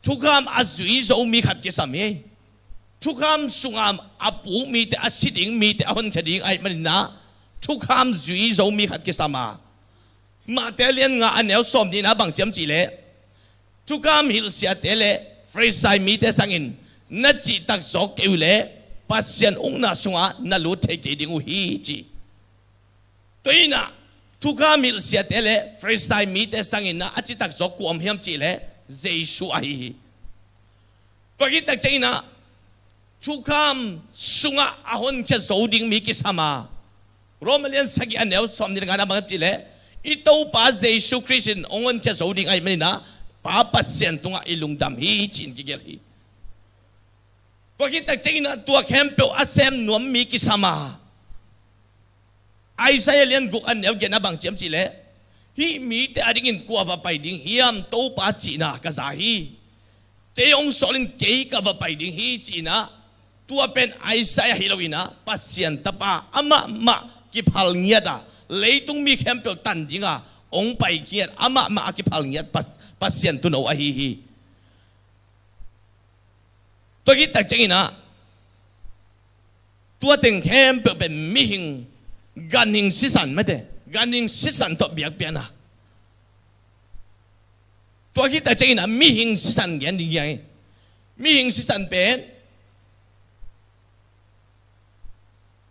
thukham a zui zo mi khat kisam hi. Thukham sunga a puk mite, a si ding mite a honkhia ding ahih manin ah thukham zui zo mi khat kisam a, Matthai lian nga a neu sawm nihna bang ci hiam cih leh, thukham hilhsiate le Farisai mite sangin na cihtak zawk kei uh leh Pasian ukna sungah na lut thei kei ding uh hi ci. Tua in ah thukham hilhsiate le Farisai mite sangin ah a cihtak zawk kua om hiam cih leh Jesu ahi hi. Tua khit tak ciangin ah thukham sungah a honkhia zo ding mi kisam a, Roma lian sagih a neu sawm nih le ngana bang cih leh, i Topa Jesu Khrist in hong honkhia zo ding ahih manin ah Pa Pasian tungah i lungdam hi ci-in kigelh hi. Tua khit tak ciangin ah tua khempeuh a sem nuam mi kisam a, Isaiah lian guk a neu giatna bang ci hiam cih leh, hih mite adingin kua va pai ding hiam, Topa cihna ka za hi. Kei hong sawl in kei ka va pai ding hi ci-in ah, tua pen Isaiah hi lo in ah Pasian Tapa amah mah kiphal ngiat a, leitung mi khempeuh tan ding a hong pai ngiat, amah mah a kiphal ngiat Pas-, Pasian tuuno ahi hi. Tua khit tak ciangin ah tua teng khempeuh pen mihing ganhing sisan mate, ganhing sisan tawh biakpiakna. Tua khit tak ciangin ah mihing sisan gen ding hi hang hi. Mihing sisan pen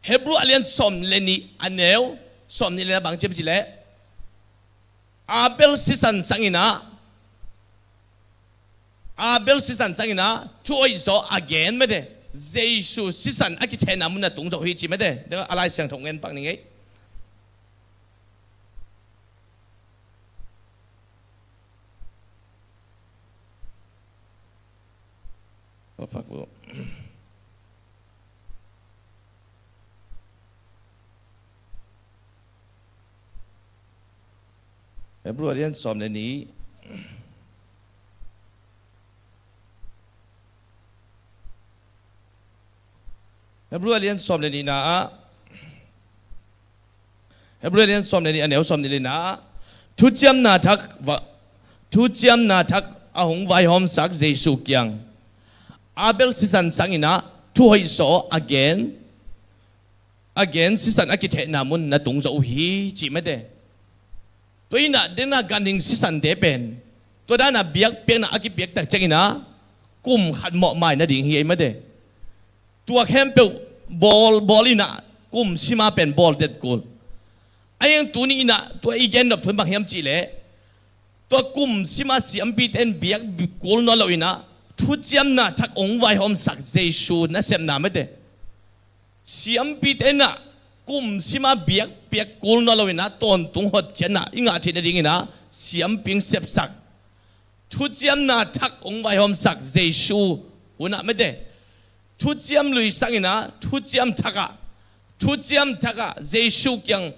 Hebru a lian sawm le nih a neu sawm nih le na bang ci hiam cih leh, Abel sisan sangin ah, Abel sisan sangin ah thuhoih zaw a gen mate, Jesu sisan a kithehna mun na tung zo hi ci mate. A Lai Siangtho ngen pak ni ngei. Hebru a lian sawm le nih. Hebru a lian sawm le nihna ah, Hebru a lian sawm le nih a neu sawm nih le na ah, thuciamna thak va, thuciamna thak a hong vaihawmsak Jesu kiang Abel sisan sangin ah thuhoih zaw a gen, a gen sisan a kithehna mun na tung zo uh hi ci mate. Tua in ah dena ganhing sisante pen tua dana biakpiakna a kipiak tak ciangin ah kum khat mawh mai nading hi ei mate. Tua khempeuh bawl bawl in ah kum sima pen bawl tet kul. A hiang tuni in ah tua i gen nop thu in bang hiam cih leh, tua kum sima siampite in biak kul nawn lo in ah thuciamna thak hong vaihawmsak Jesu nasepna mate. Siampite in ah kum sima biakpiak kul nawn lo in ah tawntung hotkhiatna i ngah theih nadingin ah siampi hong sepsak, thuciamna thak hong vaihawmsak Jesu hun ah mate. Thuciam lui sangin ah thuciam thak ah, thuciam thak ah Jesu kiang,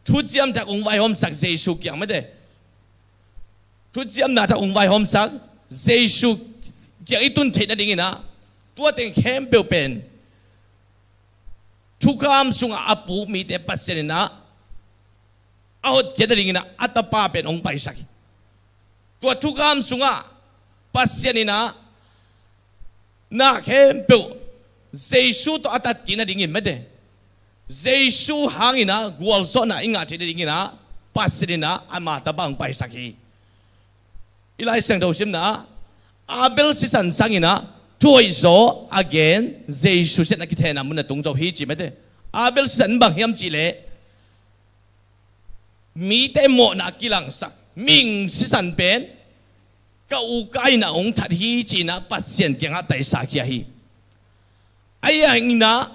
thuciam thak hong vaihawmsak Jesu kiang mate. Thuciamna thak hong vaihawmsak Jesu kiang i tun theih nadingin ah tua teng khempeuh pen thukham sungah a puk mite Pasian in ah a hotkhiat nadingin ah a tapa pen hong paisak hi. Tua thukham sungah Pasian in ah na khempeuh Jesu tawh a tatkik nadingin mate, Jesu hangin ah gualzawhna i ngah theih nadingin ah Pasian in ah ama tapa hong paisak hi. I Lai Siangtho simna ah Abel sisan sangin ah thuhoih zaw a gen Jesu sisan a kithehna mun na tung zo hi ci mate. Abel sisan bang hiam cih leh, mite mawhna a kilangsak mihing sisan pen ka u Kain in ah hong that hi ci-in ah Pasian kiangah taisa khia hi. Ahi hangin ah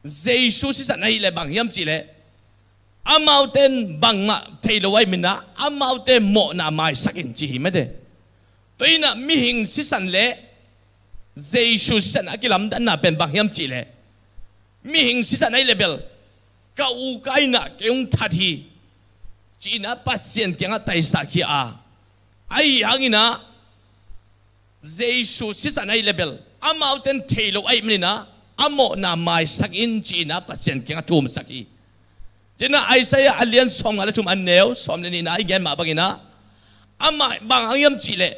Jesu sisan ahih leh bang hiam cih leh, amaute in bangmah thei lo ahih manin ah amaute mawhna maisak in ci hi mate. Tua in ah mihing sisan le Jesu sisan a kilamdanna pen bang hiam cih leh, Mihing sisan ahih leh bel ka u ka ai in ah kei hong that hi, ci-in ah Pasian kiangah taisak hi a, ahi hangin ah Jesu sisan ahih leh bel amaute in thei lo ahih manin ah a mawhna maisak in, ci-in ah Pasian kiangah thumsak hi. Ci-in ah Isaiah a lian sawmnga le thum, a neu sawm le nihna i gen mah bangin ah, amah bang hang hiam cih leh,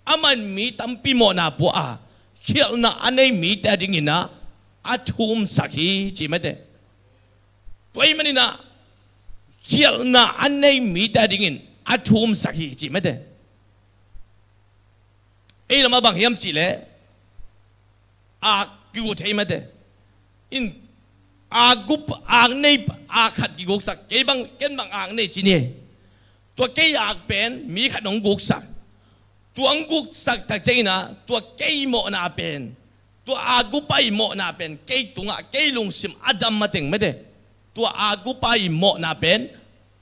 amah in mi tampi mawhna pua a, khialhna a nei mite adingin ah a thumsak hi, ci mate. Tua ahih manin ah khialhna a nei mite adingin a thumsak hi, ci mate. Ei lamah bang hiam cih leh, ak kiguk thei mate. In, ak guk, ak nei, ak khat kiguksak, kei bang, ken bang ak nei ci ni. Tua kei ak pen mi khat hong guksak. Tua hong guksak tak ciangin ah tua kei mawhna pen, tua ak gukpa ii mawhna pen kei tungah, kei lungsim a dam mateng mate. Tua ak gukpa ii mawhna pen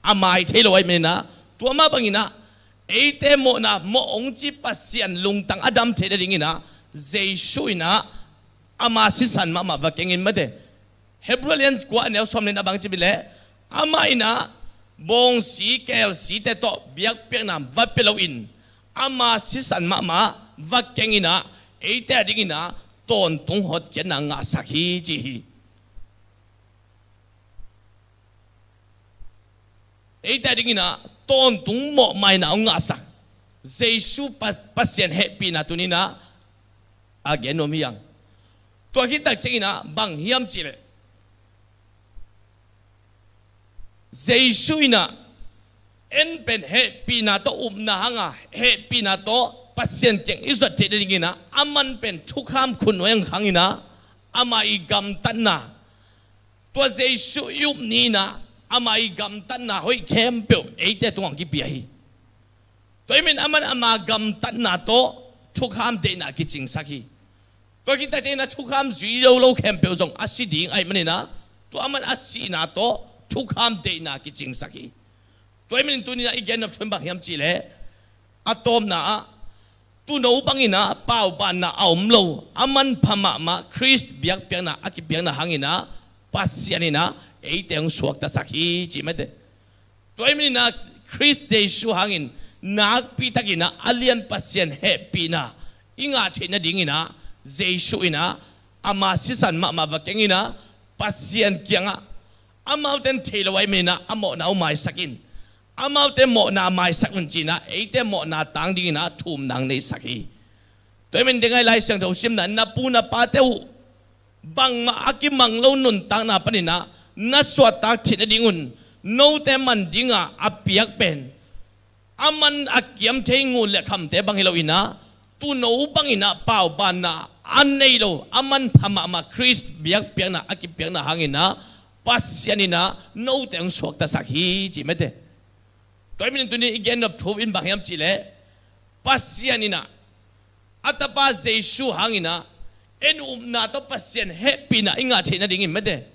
a mai thei lo ahih manin ah, tua mah bangin ah eite mawhna mawh hong ci Pasian lungtang a dam theih nadingin ah Jesu in ah ama sisan mahmah va keng in mate. Hebru a lian kua, a neu sawm le nihna bang ci hiam cih leh, amah in ah bawngsi kelsite tawh biakpiakna va pia loin ama sisan mahmah va keng in ah eite adingin ah tawntung hotkhiatna ngahsak hi, ci hi. Eite adingin ah tawntung mawhmaina hong ngahsak, Jesu Pa-, Pasian hehpihna tuni-in ah a gen nuam hi hang. Tua khit tak ciangin ah bang hiam cih leh, Jesu in ah en pen hehpihna tawh upna hang a, hehpihna tawh Pasian kiang i zuat theih nadingin ah aman pen thukham khutnuai hang hangin ah, ama ii gamtatna, tua Jesu i up ni-in ah ama ii gamtatna hoih khempeuh eite tungah hong kipia hi. Tua ahih manin aman ama gamtatna tawh thukham deihna kicingsak hi. Tua khit tak ciangin ah thukham zui zo lo khempeuh zong a si ding ahih manin ah, tua aman a sihna tawh thukham deihna kicingsak hi. Tua ahih manin tuni-in ah i gen nop thu in bang hiam cih leh, a tawpna ah, tuuno bangin ah paubanna a om lo, a manpha mahmah Khrist biakpiakna a kipiakna hangin ah Pasian in ah eite hong suaktasak hi, ci mate. Tua ahih manin ah Khrist Jesu hangin nakpi takin ah a lian Pasian hehpihna i ngah theih nadingin ah Jesu in ah ama sisan mahmah va keng in ah Pasian kiangah, amaute in thei lo ahih manin ah a mawhna uh maisak in, amaute mawhna maisak un, ci-in ah eite mawhna tang dingin ah thumna hong neisak hi. Tua ahih manin deng ai Lai Siangtho simna, na pu na pate uh bangmah a kimang lo nuntakna panin ah na suahtak theih nadingun note man dinga a piak pen, aman a kiam thei ngun le khamte bang hi loin ah, tuuno bangin ah paubanna a nei lo, a manpha mahmah Khrist biakpiakna a kipiakna hangin ah Pasian in ah note hong suaktasak hi, ci mate. Tua ahih manin tuni i gen nop thu in bang hiam cih leh, Pasian in ah a tapa Jesu hangin ah en upna tawh Pasian hehpihna i ngah theih nadingin mate,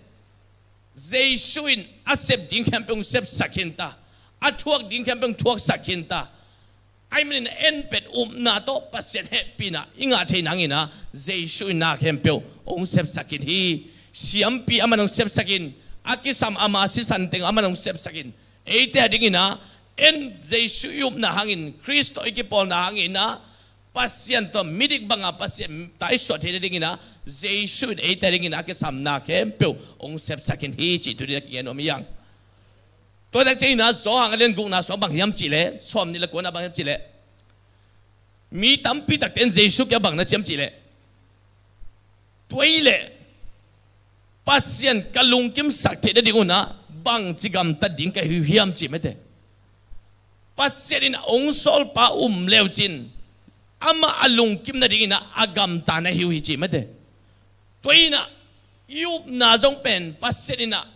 Jesu in a sep ding khempeuh hong sepsak khin ta, a thuak ding khempeuh hong thuaksak khin ta. Ahih manin en pen upna tawh Pasian hehpihna i ngah theih nangin ah Jesu in na khempeuh hong sepsak khin hi. Siampi aman hong sepsak in, a kisam ama sisan teng aman hong sepsak in, eite adingin ah en Jesu i upna hangin, Khrist tawh i kipawlna hangin ah Pasian tawh midik banga Pasian ta i suah theih nadingin ah Jesu in eite adingin a kisamna khempeuh hong sepsak khin hi, cih tuni-in a kigen nuam hi hang. Tua tak ciangin ah Johan a lian gukna sung bang hiam cih leh, sawmnih le kuana bang hiam cih leh, mi tampi takte in Jesu kiang bang na ci hiam cih leh, tua ahih leh Pasian ka lungkimsak theih nadingun ah bangci gamtat ding ka hi uh hiam, ci mate. Pasian in a hong sawlpa um leucin amah a lungkim nadingin ah a gamta na hi uh hi, ci mate. Tua in ah i upna zong pen Pasian in ah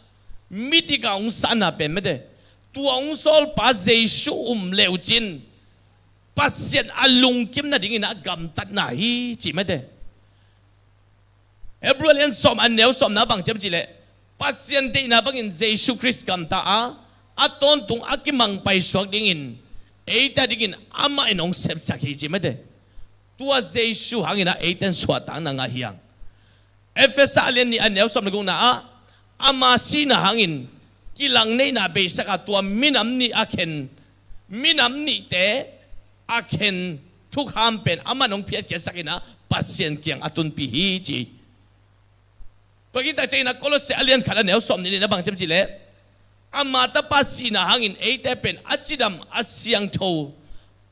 midik a hong sanna pen mate, tua hong sawlpa Jesu um leucin Pasian a lungkim nadingin ah gamtatna hi, ci mate. Hebru a lian sawm, a neu sawmna bang ci hiam cih leh, Pasian deihna bangin Jesu Khrist gamta a, a tawntung a kimang paisuak dingin eite adingin amah in hong sepsak hi, ci mate. Tua Jesu hangin ah eite in suahtakna ngah hi hang. Efesa a lian nih a neu sawm le gukna ah, ama sihna hangin kilang neihna beisak a, tua minam nih a khen, minam nihte a khen thukham pen aman hong phiatkhiatsak in ah Pasian kiang a tunpih hi ci. Tua khit tak ciangin ah Kolose a lian khat a neu sawm nih le nihna bang ci hiam cih leh, ama tapa sihna hangin eite pen a cidam a siangtho,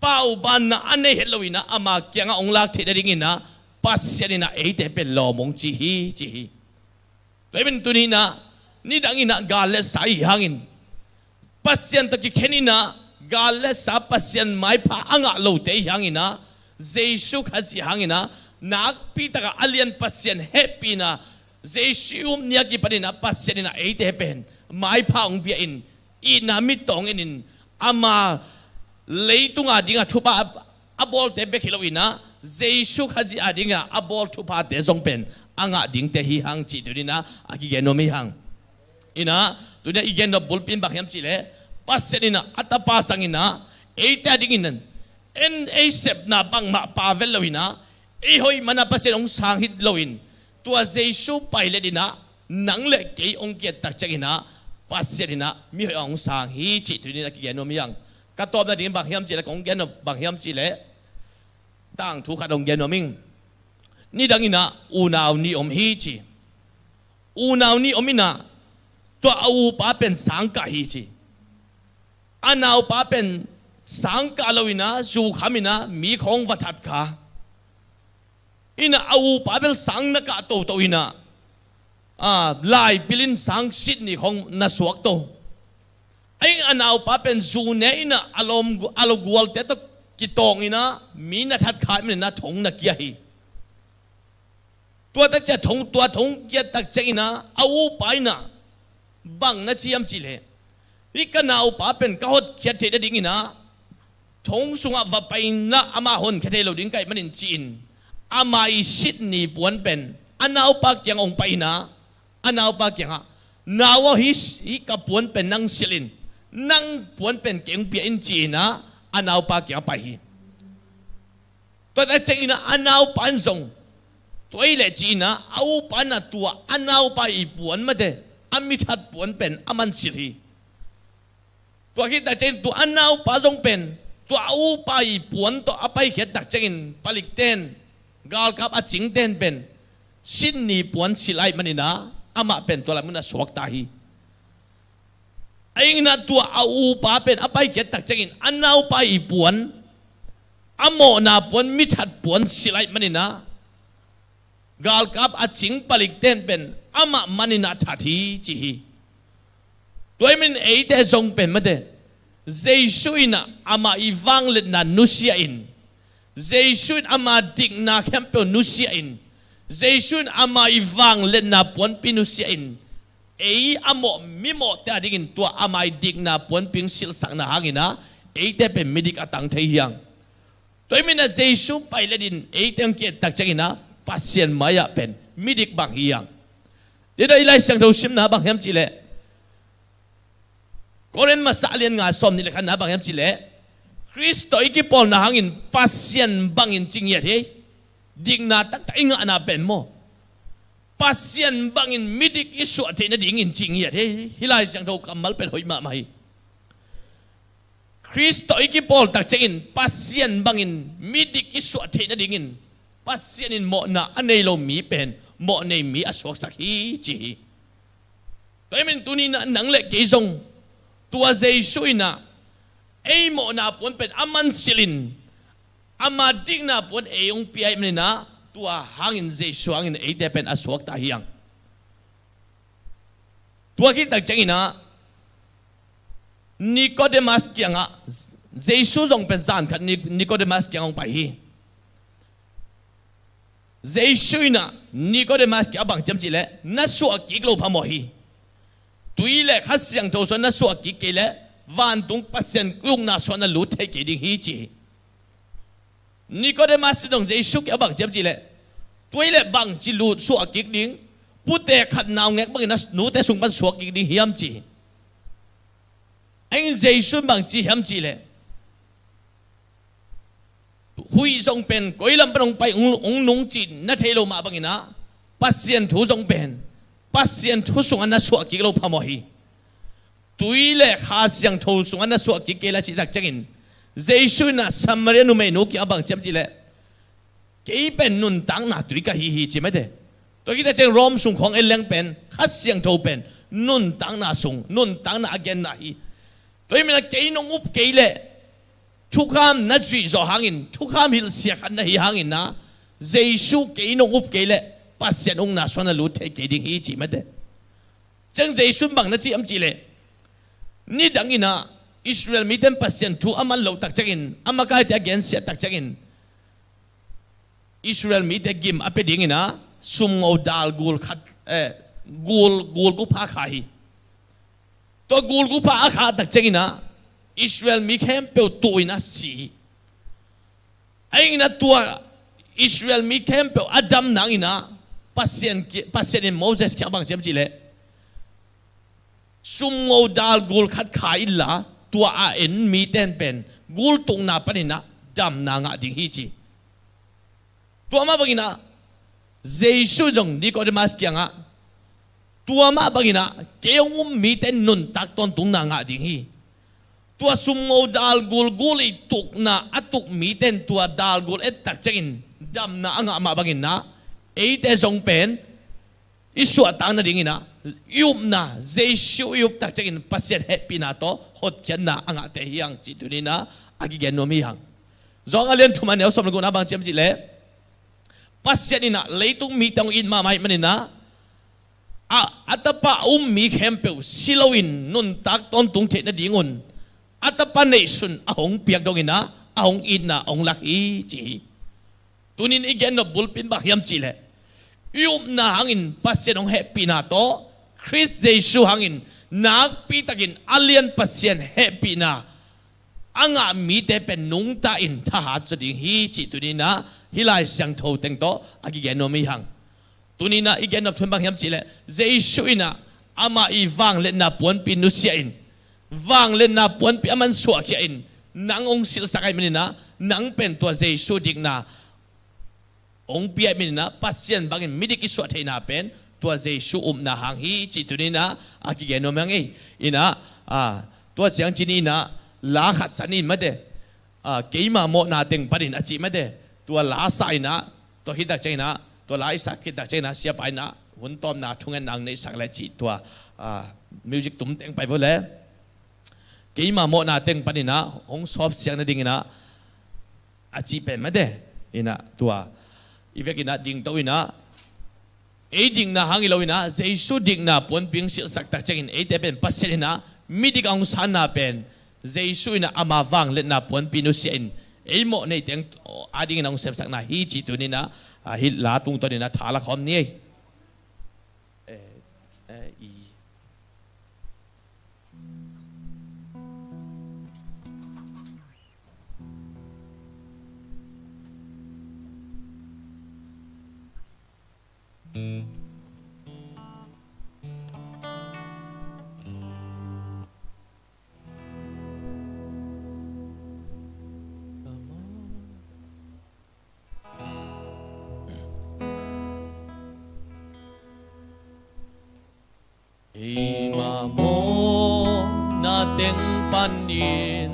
paubanna a nei het lo in ah ama kiangah hong lak theih nadingin ah Pasian in ah eite pen lawm hong ci hi ci hi. Tua hi pen tuni in ah nidang in ah gal le sa i hih hangin, Pasian tawh kikhen in ah gal le sa, Pasian maipha a ngah lote i hih hangin ah, Jesu Khazih hangin ah nakpi takah a lian Pasian hehpihna, Jesu i um ni a kipan in ah Pasian in ah eite pen maipha hong pia in, itna mit tawh hong en in, ama leitung a dingah thupha a, a bawlte bek hi lo in ah, Jesu Khazih a dingah a bawl thuphate zong pen a ngah dingte hi hang cih tuni in ah a kigen nuam hi hang. In ah tuni in ah i gen nop bulpi in bang hiam cih leh, Pasian in ah a tapa zang in ah eite a dingin en, ei sepna bangmah pha vet lo in ah, ei hoih man ah Pasian hong sang hi lo in, tua Jesu pilot in ah nang le kei hong ki-et tak ciangin ah Pasian in ah mihoih hong sang hi cih tuni in ah kigen nuam hi hang. Ka tawpna ding bang hiam cih leh, kong gen nop bang hiam cih leh, tangthu khat hong gen nuam ing. Nidang in ah unau nih om hi ci. Unau nih om in ah tua a upa pen sangkah hi ci. A naupa pen sangkah lo in ah, zu kham in ah mi khawng va that kha. In ah a upa bel sang na kah toto in ah, a, laipil in sang sit ni khawng na suak to. Ahi zongin a naupa pen zu ne in ah a lawm, a lawmgualte tawh kitawng in ah mi na that kha ahih manin ah thong na kia hi. Tua tak ciang thong, tua thong kiat tak ciangin ah a upa in ah bang na ci hiam cih leh, hih ka naupa pen ka hotkhiat theih nadingin ah thong sungah va pai in ah amah honkhia thei lo ding ka hih manin ci-in, ama i sit ni puan pen a naupa kiang hong pai in ah, a naupa kiangah, "Nau aw, hih, hih ka puan pen nang silh in, nang puan pen kei hong pia in," ci-in ah a naupa kiangah pai hi. Tua tak ciangin ah a naupa in zong, "Tua ahih leh," ci-in ah a upa in ah tua a naupa i puan mate, a mithat puan pen aman silh hi. Tua khit tak ciangin tua a naupa zong pen tua a upa i puan tawh a paikhiat tak ciangin palikten, galkap a cingten pen sit ni puan silh ahih manin ah amah pen tua lai mun ah suakta hi. Ahi zongin ah tua a upa pen a paikhiat tak ciangin a naupa i puan, a mawhna puan, mithat puan silh ahih manin ah galkap a cing palikten pen amah manin ah that hi ci hi. Tua ahih manin eite zong pen mate, Jesu in ah amah i vangliatna nusia in, Jesu in ama dikna khempeuh nusia in, Jesu in ama i vangliatna puanpi nusia in, ei a mawh, mimawhte a dingin tua ama i dikna puanpi hong silhsakna hangin ah eite pen midik a tang thei hi hang. Tua ahih manin ah Jesu pilot in eite hong ki-et tak ciangin ah Pasian mai-ah pen midik bang hi hang. Tua hi a, i Lai Siangtho simna bang hiam cih leh, Korin masa a lian nga sawm nih le khatna bang hiam cih leh, Khrist tawh i kipawlna hangin Pasian bangin ci ngiat hi. Dikna taktak i ngahna pen maw, Pasian bangin midik i suah theih nadingin ci ngiat hi. Hih Lai Siangtho kammal pen hoih mahmah hi. Khrist tawh i kipawl tak ciangin Pasian bangin midik i suah theih nadingin Pasian in mawhna a nei lo mi pen mawhnei mi a suaksak hi ci hi. Tua ahih manin tuni-in ah nang le kei zong tua Jesu in ah ei mawhna puan pen aman silh in, ama dikna puan ei hong pia ahih manin ah tua hangin Jesu hangin eite pen a suakta hi hang. Tua khit tak ciangin ah Nikodemus kiangah, Jesu zong pen zan khat Ni-, Nikodemus kiangah hong pai hi. Jesu in ah Nikodemus kiangah bang ci hiam cih leh, "Na suah kik loh phamawh hi. Tui le Kha Siangtho suan na suah kik kei leh vantung Pasian ukna suah na lut thei kei ding hi," ci hi. Nikodemus in zong Jesu kiangah bang ci hiam cih leh, "Tua ahih leh bangci lut suah kik ding? Pute khat naungek bangin a nute sung pan suak kik ding hiam?" ci hi. Ahi zongin Jesu in bang ci hiam cih leh, "Huih zong pen koi lam pan hong pai, hong, hong nung cih na thei lo mah bangin ah, Pasian thu zong pen Pasian thu sungah na suah kik lo phamawh hi. Tui le Kha Siangtho sungah na suah kik kei la cih tak ciangin Jesu in ah Samaria numeinu kiangah bang ci hiam cih leh, kei pen nuntakna tui ka hi hi ci mate. Tua khit tak ciang Rom sung khawng en leng pen Kha Siangtho pen nuntakna sung, nuntakna a genna hi. Tua hi manin ah kei nong up kei leh thukham na zuih zawh hangin, thukham hilhsiak khat na hi hangin ah, Jesu kei nong up kei leh Pasian ukna sungah na lut thei kei ding hi ci mate. Ciang Jesu in bang na ci hiam cih leh, nidang in ah Israel mite in Pasian thu a man loh tak ciangin, a makaite a gensiat tak ciangin, Israel mite gim a pia dingin ah sumngo dal gul khat, eh, gul, gul gupha kha hi. Tua gul gupha a khah tak ciangin ah Israel mi khempeuh tuh in ah si hi. Ahi hangin ah tua Israel mi khempeuh a dam nangin ah Pasian ki-, Pasian in Moses kiangah bang ci hiam cih leh, sumngo dal gul khat kha inla, tua a en mite in pen gul tukna panin ah damna ngah ding hi ci. Tua mah bangin ah Jesu zong Nicodemus kiangah, tua mah bangin ah kei hong um mite in nuntak tawntungna ngah ding hi. Tua sumngo dal gul gul i tukna a tuk mite in tua dal gul et tak ciangin damna a ngah mah bangin ah, eite zong pen i suahtak nadingin ah, i upna, Jesu i up tak ciangin Pasian hehpihna tawh hotkhiatna a ngahte hi hang cih tuni in ah a kigen nuam hi hang. Johan a lian thum a neu sawm le gukna bang ci hiam cih leh, Pasian in ah leitung mite hong it mahmah ahih manin ah, a, a tapa a um mi khempeuh si loin nuntak tawntung theih nadingun a tapa neihsun a hong piak dongin ah a hong itna a hong lak hi ci hi. Tunin i gennop bulpi in bang hiam cih leh, i upna hangin Pasian hong hehpihna tawh, Khrist Jesu hangin nakpitakin a lian Pasian hehpihna a ngah mite pen nungta in thahat zaw ding hi cih tuni in ah hih Lai Siangtho teng tawh a kigen nuam hi hang. Tuni in ah i gennop thu in bang hiam cih leh, Jesu in ah amah i vangliatna puanpi nusia in, vangliatna puanpi a man suahkhia in, nang hong silhsak ahih manin ah, nang pen tua Jesu dikna hong pia ahih manin ah, Pasian bangin midik i suah theihna pen tua Jesu upna hang hi cih tuni in ah a kigen nuam hi hang ei. In ah, ah, tua ciang ci ni in ah, la khat sa ni in mate. Ah, keima mawhna teng panin a cih mate. Tua la sa in ah, tua khit tak ciang in ah, tua la i sak khit tak ciang in ah, siapa in ah hun tawpna thungen nang neihsak le cih tua, ah, music tum teng pai vo le. Keima mawhna teng panin ah hong sawpsiak nadingin ah a cih pen mate. In ah tua i vekin ah dingto in ah, ei dikna hang hi lo in ah, Jesu dikna puanpi hong silhsak tak ciangin eite pen Pasian in ah midik a hong sanna pen, Jesu in ah ama vangliatna puanpi nusia in, ei mawh neiteng adingin a hong sepsakna hi cih tuni in ah, ah, hih la tungtawn in ah tha la khawm ni ei. Eh, eh, i. Eima mawhna teng panin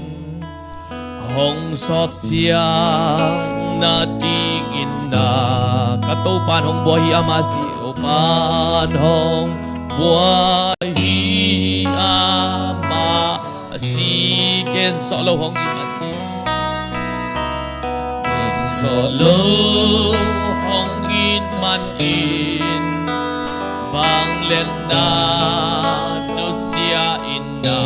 hong sawpsiak nadingin na, ka Topa in hong buai hi, ama si, Topa in hong buai hi, ama si, ken sawh lo hong in man, ken sawh lo hong in man in, vangliatna nusia in na,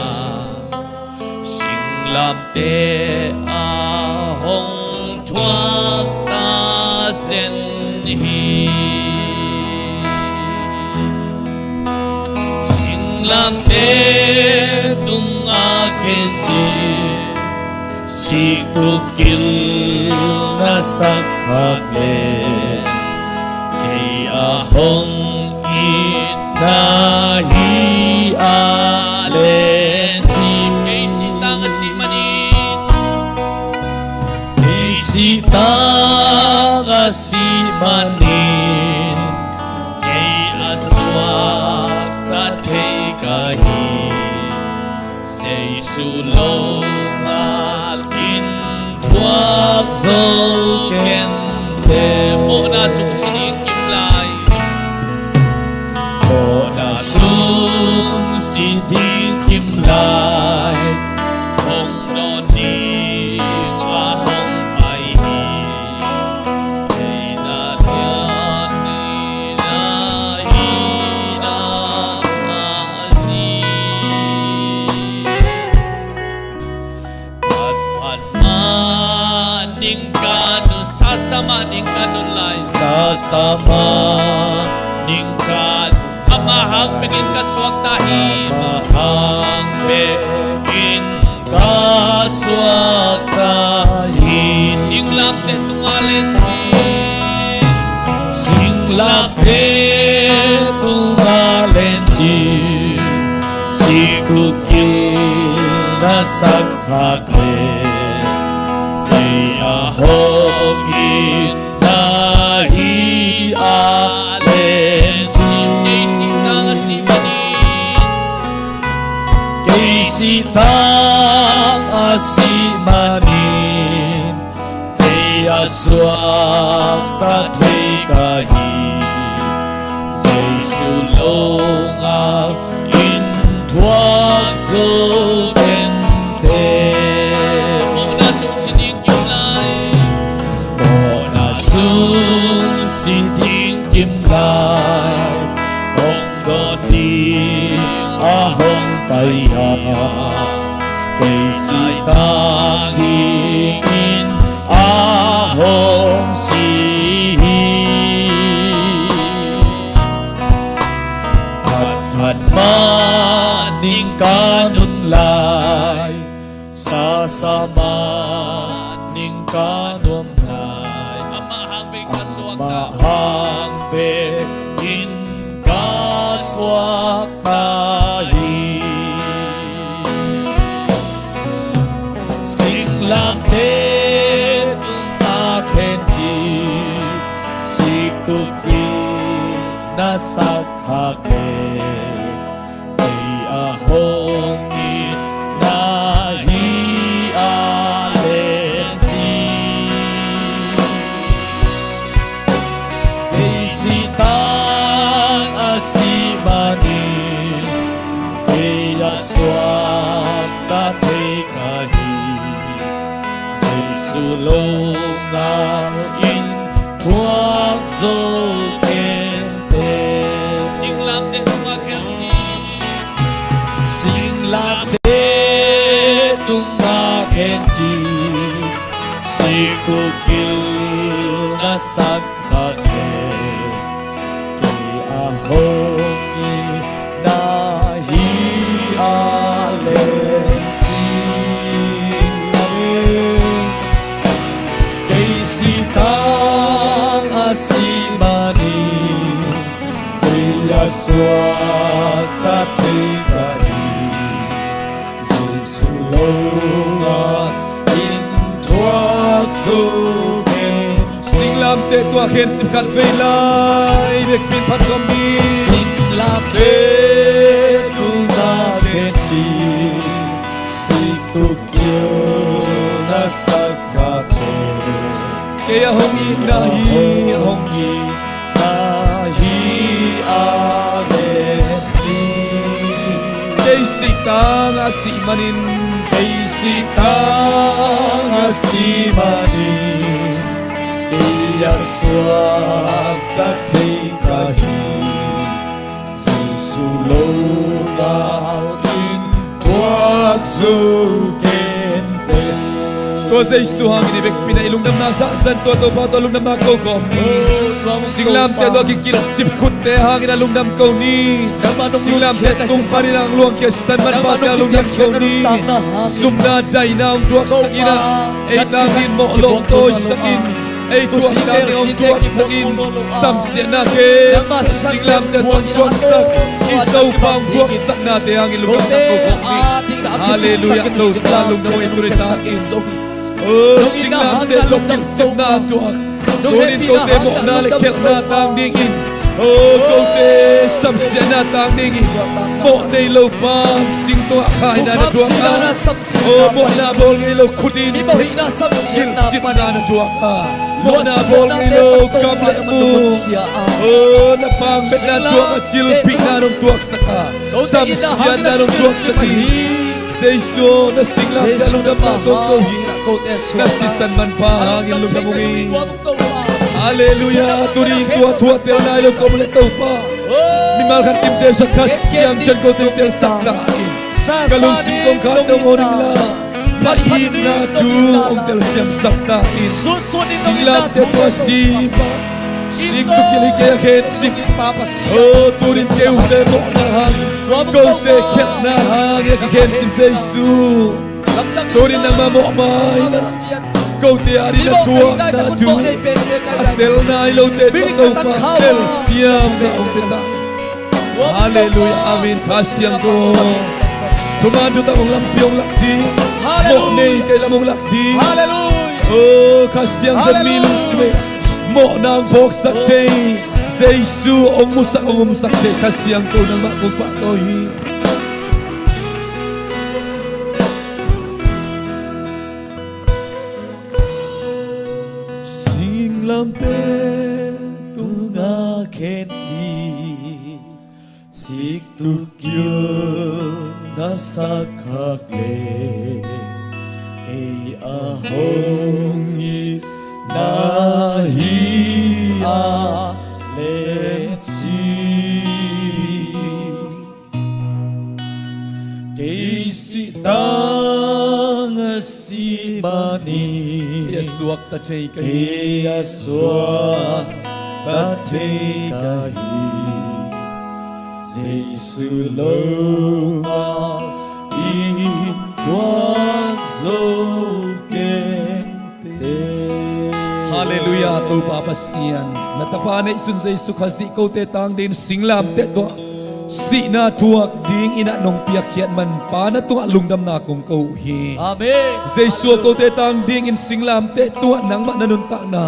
singlamteh ah hong thuak ta zen hi. Singlamteh tungah khenci, sik tuk kilna sak khak leh, kei a hong itna hi a leh ci. Kei sitang a sih manin, kei sitang a sih manin, ka hi. Jesu lo ngal in thuak zo kente. Mawhna sung si ding kim lai. Mawhna sung si ding kim lai. Hong dawn ding a hong pai hi. Kei na lian ni na hi na a si. Phat phat mah ning ka nun, sa sa mah ning ka nun lai. Sa sa mah ning ka nun. Amah hang bekin ka suakta hi. Amah hang bekin ka suakta hi. Singlamteh tungah lencin. Singlamteh tungah lencin. Siktuk gil na sak khat leh, kei a hong it na hi a lencin. Kei sih tang a sih manin. Kei sih tang a sih manin, kei a suakta thei ka hi. Jesu lo ngal in thuak zo kente. Mawhna sung si ding kim lai. Mawhna sung si ding kim lai. Hong dawn ding a hong pai a, kei sih tang dingin a hong si hi. Phat phat mah ning ka nun lai. Sa sa mah ning ka nuam lai. Amah hang bekin ka suakta. Amah hang bekin ka suakta hi. Singlamteh tungah khenci, siktuk gil na sak khat leh, kei a hong it na hi a lencin. Kei sih tang a sih manin, kei a suakta thei ka hi. Jesu lo ngal in thuak zo kente. Singlamteh tungah khenci. Singlamteh tungah khenci. Siktuk gil na sak khat leh, kei a hong it na hi a lencin. Amen. Kei sih tang a sih manin, kei a suakta thei ka hi. Jesu lo ngal in thuak zo kei. Singlamteh tungah khenci khat vei lai, vekpi in phat khawm ni. Singlamteh tungah khenci, siktuk gil na sak khat leh, kei a hong it na hi, a hong it na hi a lencin. Kei sih tang a sih manin. Kei sih tang a sih manin, kei a suakta thei ka hi. Jesu lo ngal in thuak zo kente. Tua Jesu hangin i vekpi in i lungdamna zahzah in tua Topa tawh lungdamna ko khawm ni. Singlamteh tawh kikilh cip khutte hangin a lungdam ko ni. Singlamteh tung panin a hong luangkhia Sisan Manpa te a lungdam ko ni. Zumna daina hong tuaksak in a, ei tangin mawh lawh tawisak in, ei tuahtak in hong tuaksak in, samsiahnate, singlamteh tawh hong tuaksak i Topa hong tuaksaknate hangin lungdamna ko khawm ni. Halleluiah. Topa lungdam ko, i tuni takin singlamteh tawh kilhchetna a tuak, tunin kote mawhna le khialhna tang dingin O, kote samsiatna tang ding i mawh nei lo pan sing tungah khaina na tuak a. O, mawhna bawl ngei lo khut in hilhcipna na tuak a. Mawhna bawl ngei lo kam le mu. O, na pang betna tuak a, cilpihna nong tuaksak a, samsiatna nong tuaksak hi. Jesu, na singlamteh lungdam mah kong ko hi. Na sisan manpha hangin lungdam ung hi. Halleluiah. Tuni in tua thu a tel nai lo ka om leh Topa, mimal khat kimteh sak, Kha Siangtho in kote telsak ta in. Ka lungsim kongkhak tawh hong awn ing la, na itna thu hong telsiamsak ta in. Singlamteh tua si pa, sik tuk kilh hi kei a khencip. O, tuni in kei ute mawhna hang, kote khialhna hang a kikhencip Jesu, tuni in nangmah mawhmai na, kote adingin na thuakna thu a tel nai lote tawh Topa, telsiamna hong pia ta. Halleluiah. Amen. Kha Siangtho, thuman thutak hong lampi hong lak ding, mawh nei kei lam hong lak ding. O, Kha Siangtho in mi lungsim ah mawhna hong phawksak thei, Jesu hong musak hong umsak thei Kha Siangtho nangmah kong pahtawi hi. Singlamteh tungah khencip, sik tuk kilh na sak khak leh, kei a hong itna hi a lencip. Kei sih tang a sih manin, kei a suakta thei ka hi. Kei a suakta thei ka hi. Jesu lo mah in tuak zo ken. Halleluiah. Topa Pasian, na Tapa neihsun Jesu Khazih kote tang dingin singlamteh tungah sihna thuak dingin ah nong piakkhiat manpha na tungah lungdamna kong ko uh hi. Amen. Jesu, kote tang dingin singlamteh tungah nangmah na nuntakna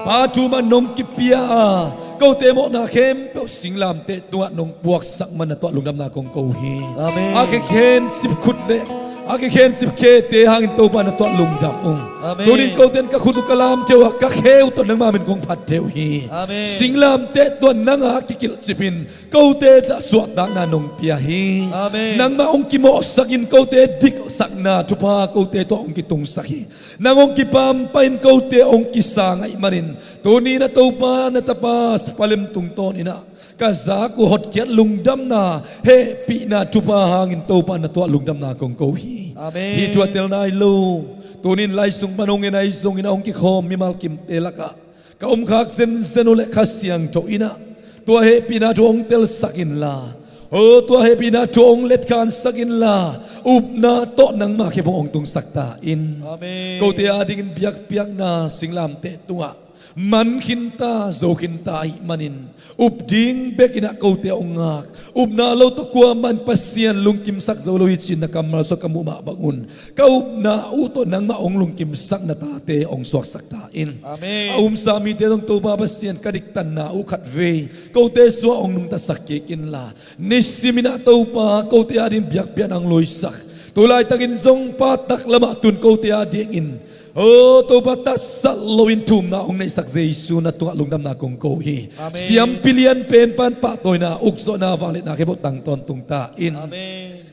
Pa thu mah nong kipia a, kote mawhna khempeuh singlamteh tungah nong puaksak man na tungah lungdamna kong ko uh hi. Amen. A kikhencip khut le a kikhencip khete hangin Topa na tungah lungdam ung. Amen. Tuni in kote in ka khut uh ka lamthei uh a, ka khe uh tawh nangma min kong phat thei uh hi. Amen. Singlamteh tungah nang a kikilhcip in kote tungah suahtakna nong pia hi. Amen. Nangmah hong kimawhsak in kote diksakna thupha kote tungah hong kitungsak hi. Nang hong kipampaih in kote hong kisang ahih manin tuni in ah Topa na Tapa Pa Lem tungtawn in ah ka zak uh hotkhiat lungdamna, hehpihna thupha hangin Topa na tungah lungdamna kong ko uh hi. Amen. Hih thu a tel nai lo, tuni in lai sung pan hong en ahi zongin ah hong kikhawm mimal kimte lakah ka om khak zenzen uh leh Kha Siangtho in ah tua hehpihna thu hong telsak inla, o, tua hehpihna thu hong letkhansak inla, upna tawh nangma khe bawh hong tungsak ta in. Amen. Kote adingin biakpiakna singlamteh tungah man khinta, zo khinta ahih manin up ding bekin ah kote hong ngak. Upna lo tawh kuamah in Pasian lungkimsak zo lo hi ci-in na kammal sungah ka muh mah bangun ka upna uh tawh nangmah hong lungkimsak na tate hong suaksak ta in. Amen. A umsa mite zong Topa Pasian ka diktanna uh khatvei kote sungah hong nungtasak kik inla, nisimin ah Topa kote adingin biakpiakna hong luisak, tu laitakin zong Pa taklamah tun kote adingin, o, Topa tatsat loin thumna hong neihsak Jesu na tungah lungdamna kong ko uh hi. Amen. Siampi lianpen pan pahtawina, ukzawhna, vangliatna khe bawh tang tawntung ta in. Amen.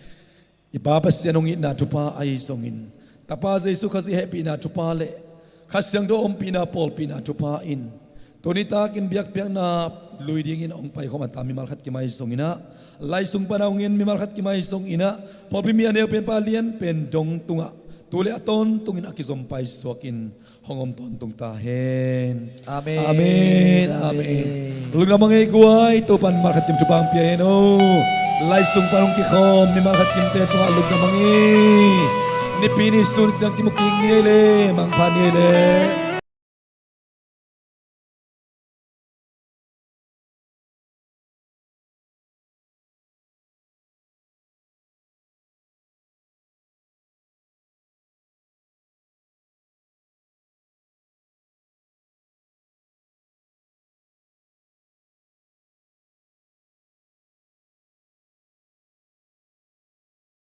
I Pa Pasian hong itna thupha ahi zongin, Tapa Jesu Khazih hehpihna thupha le Kha Siangtho ompihna, pawlpihna thupha in tuni takin biakpiakna lui dingin hong paikhawm a ta mimal khat kim ahi zongin ah, lai sung pan a hong en mimal khat kim ahi zongin ah, pawlpi mi a neupen pa lianpen dong tungah tu le a tawntungin a kizom paisuakin hong om tawntung ta hen. Amen. Amen. Amen. Amen. Lungdam a ngei guai, Topa'n mimal khat kim thupha hong pia hen o. Lai sung pan hong kikhawm mimal khat kimte tungah lungdam a ngei. Nipi ni sun ciang kimu kik ni ei le, mangpha ni ei le.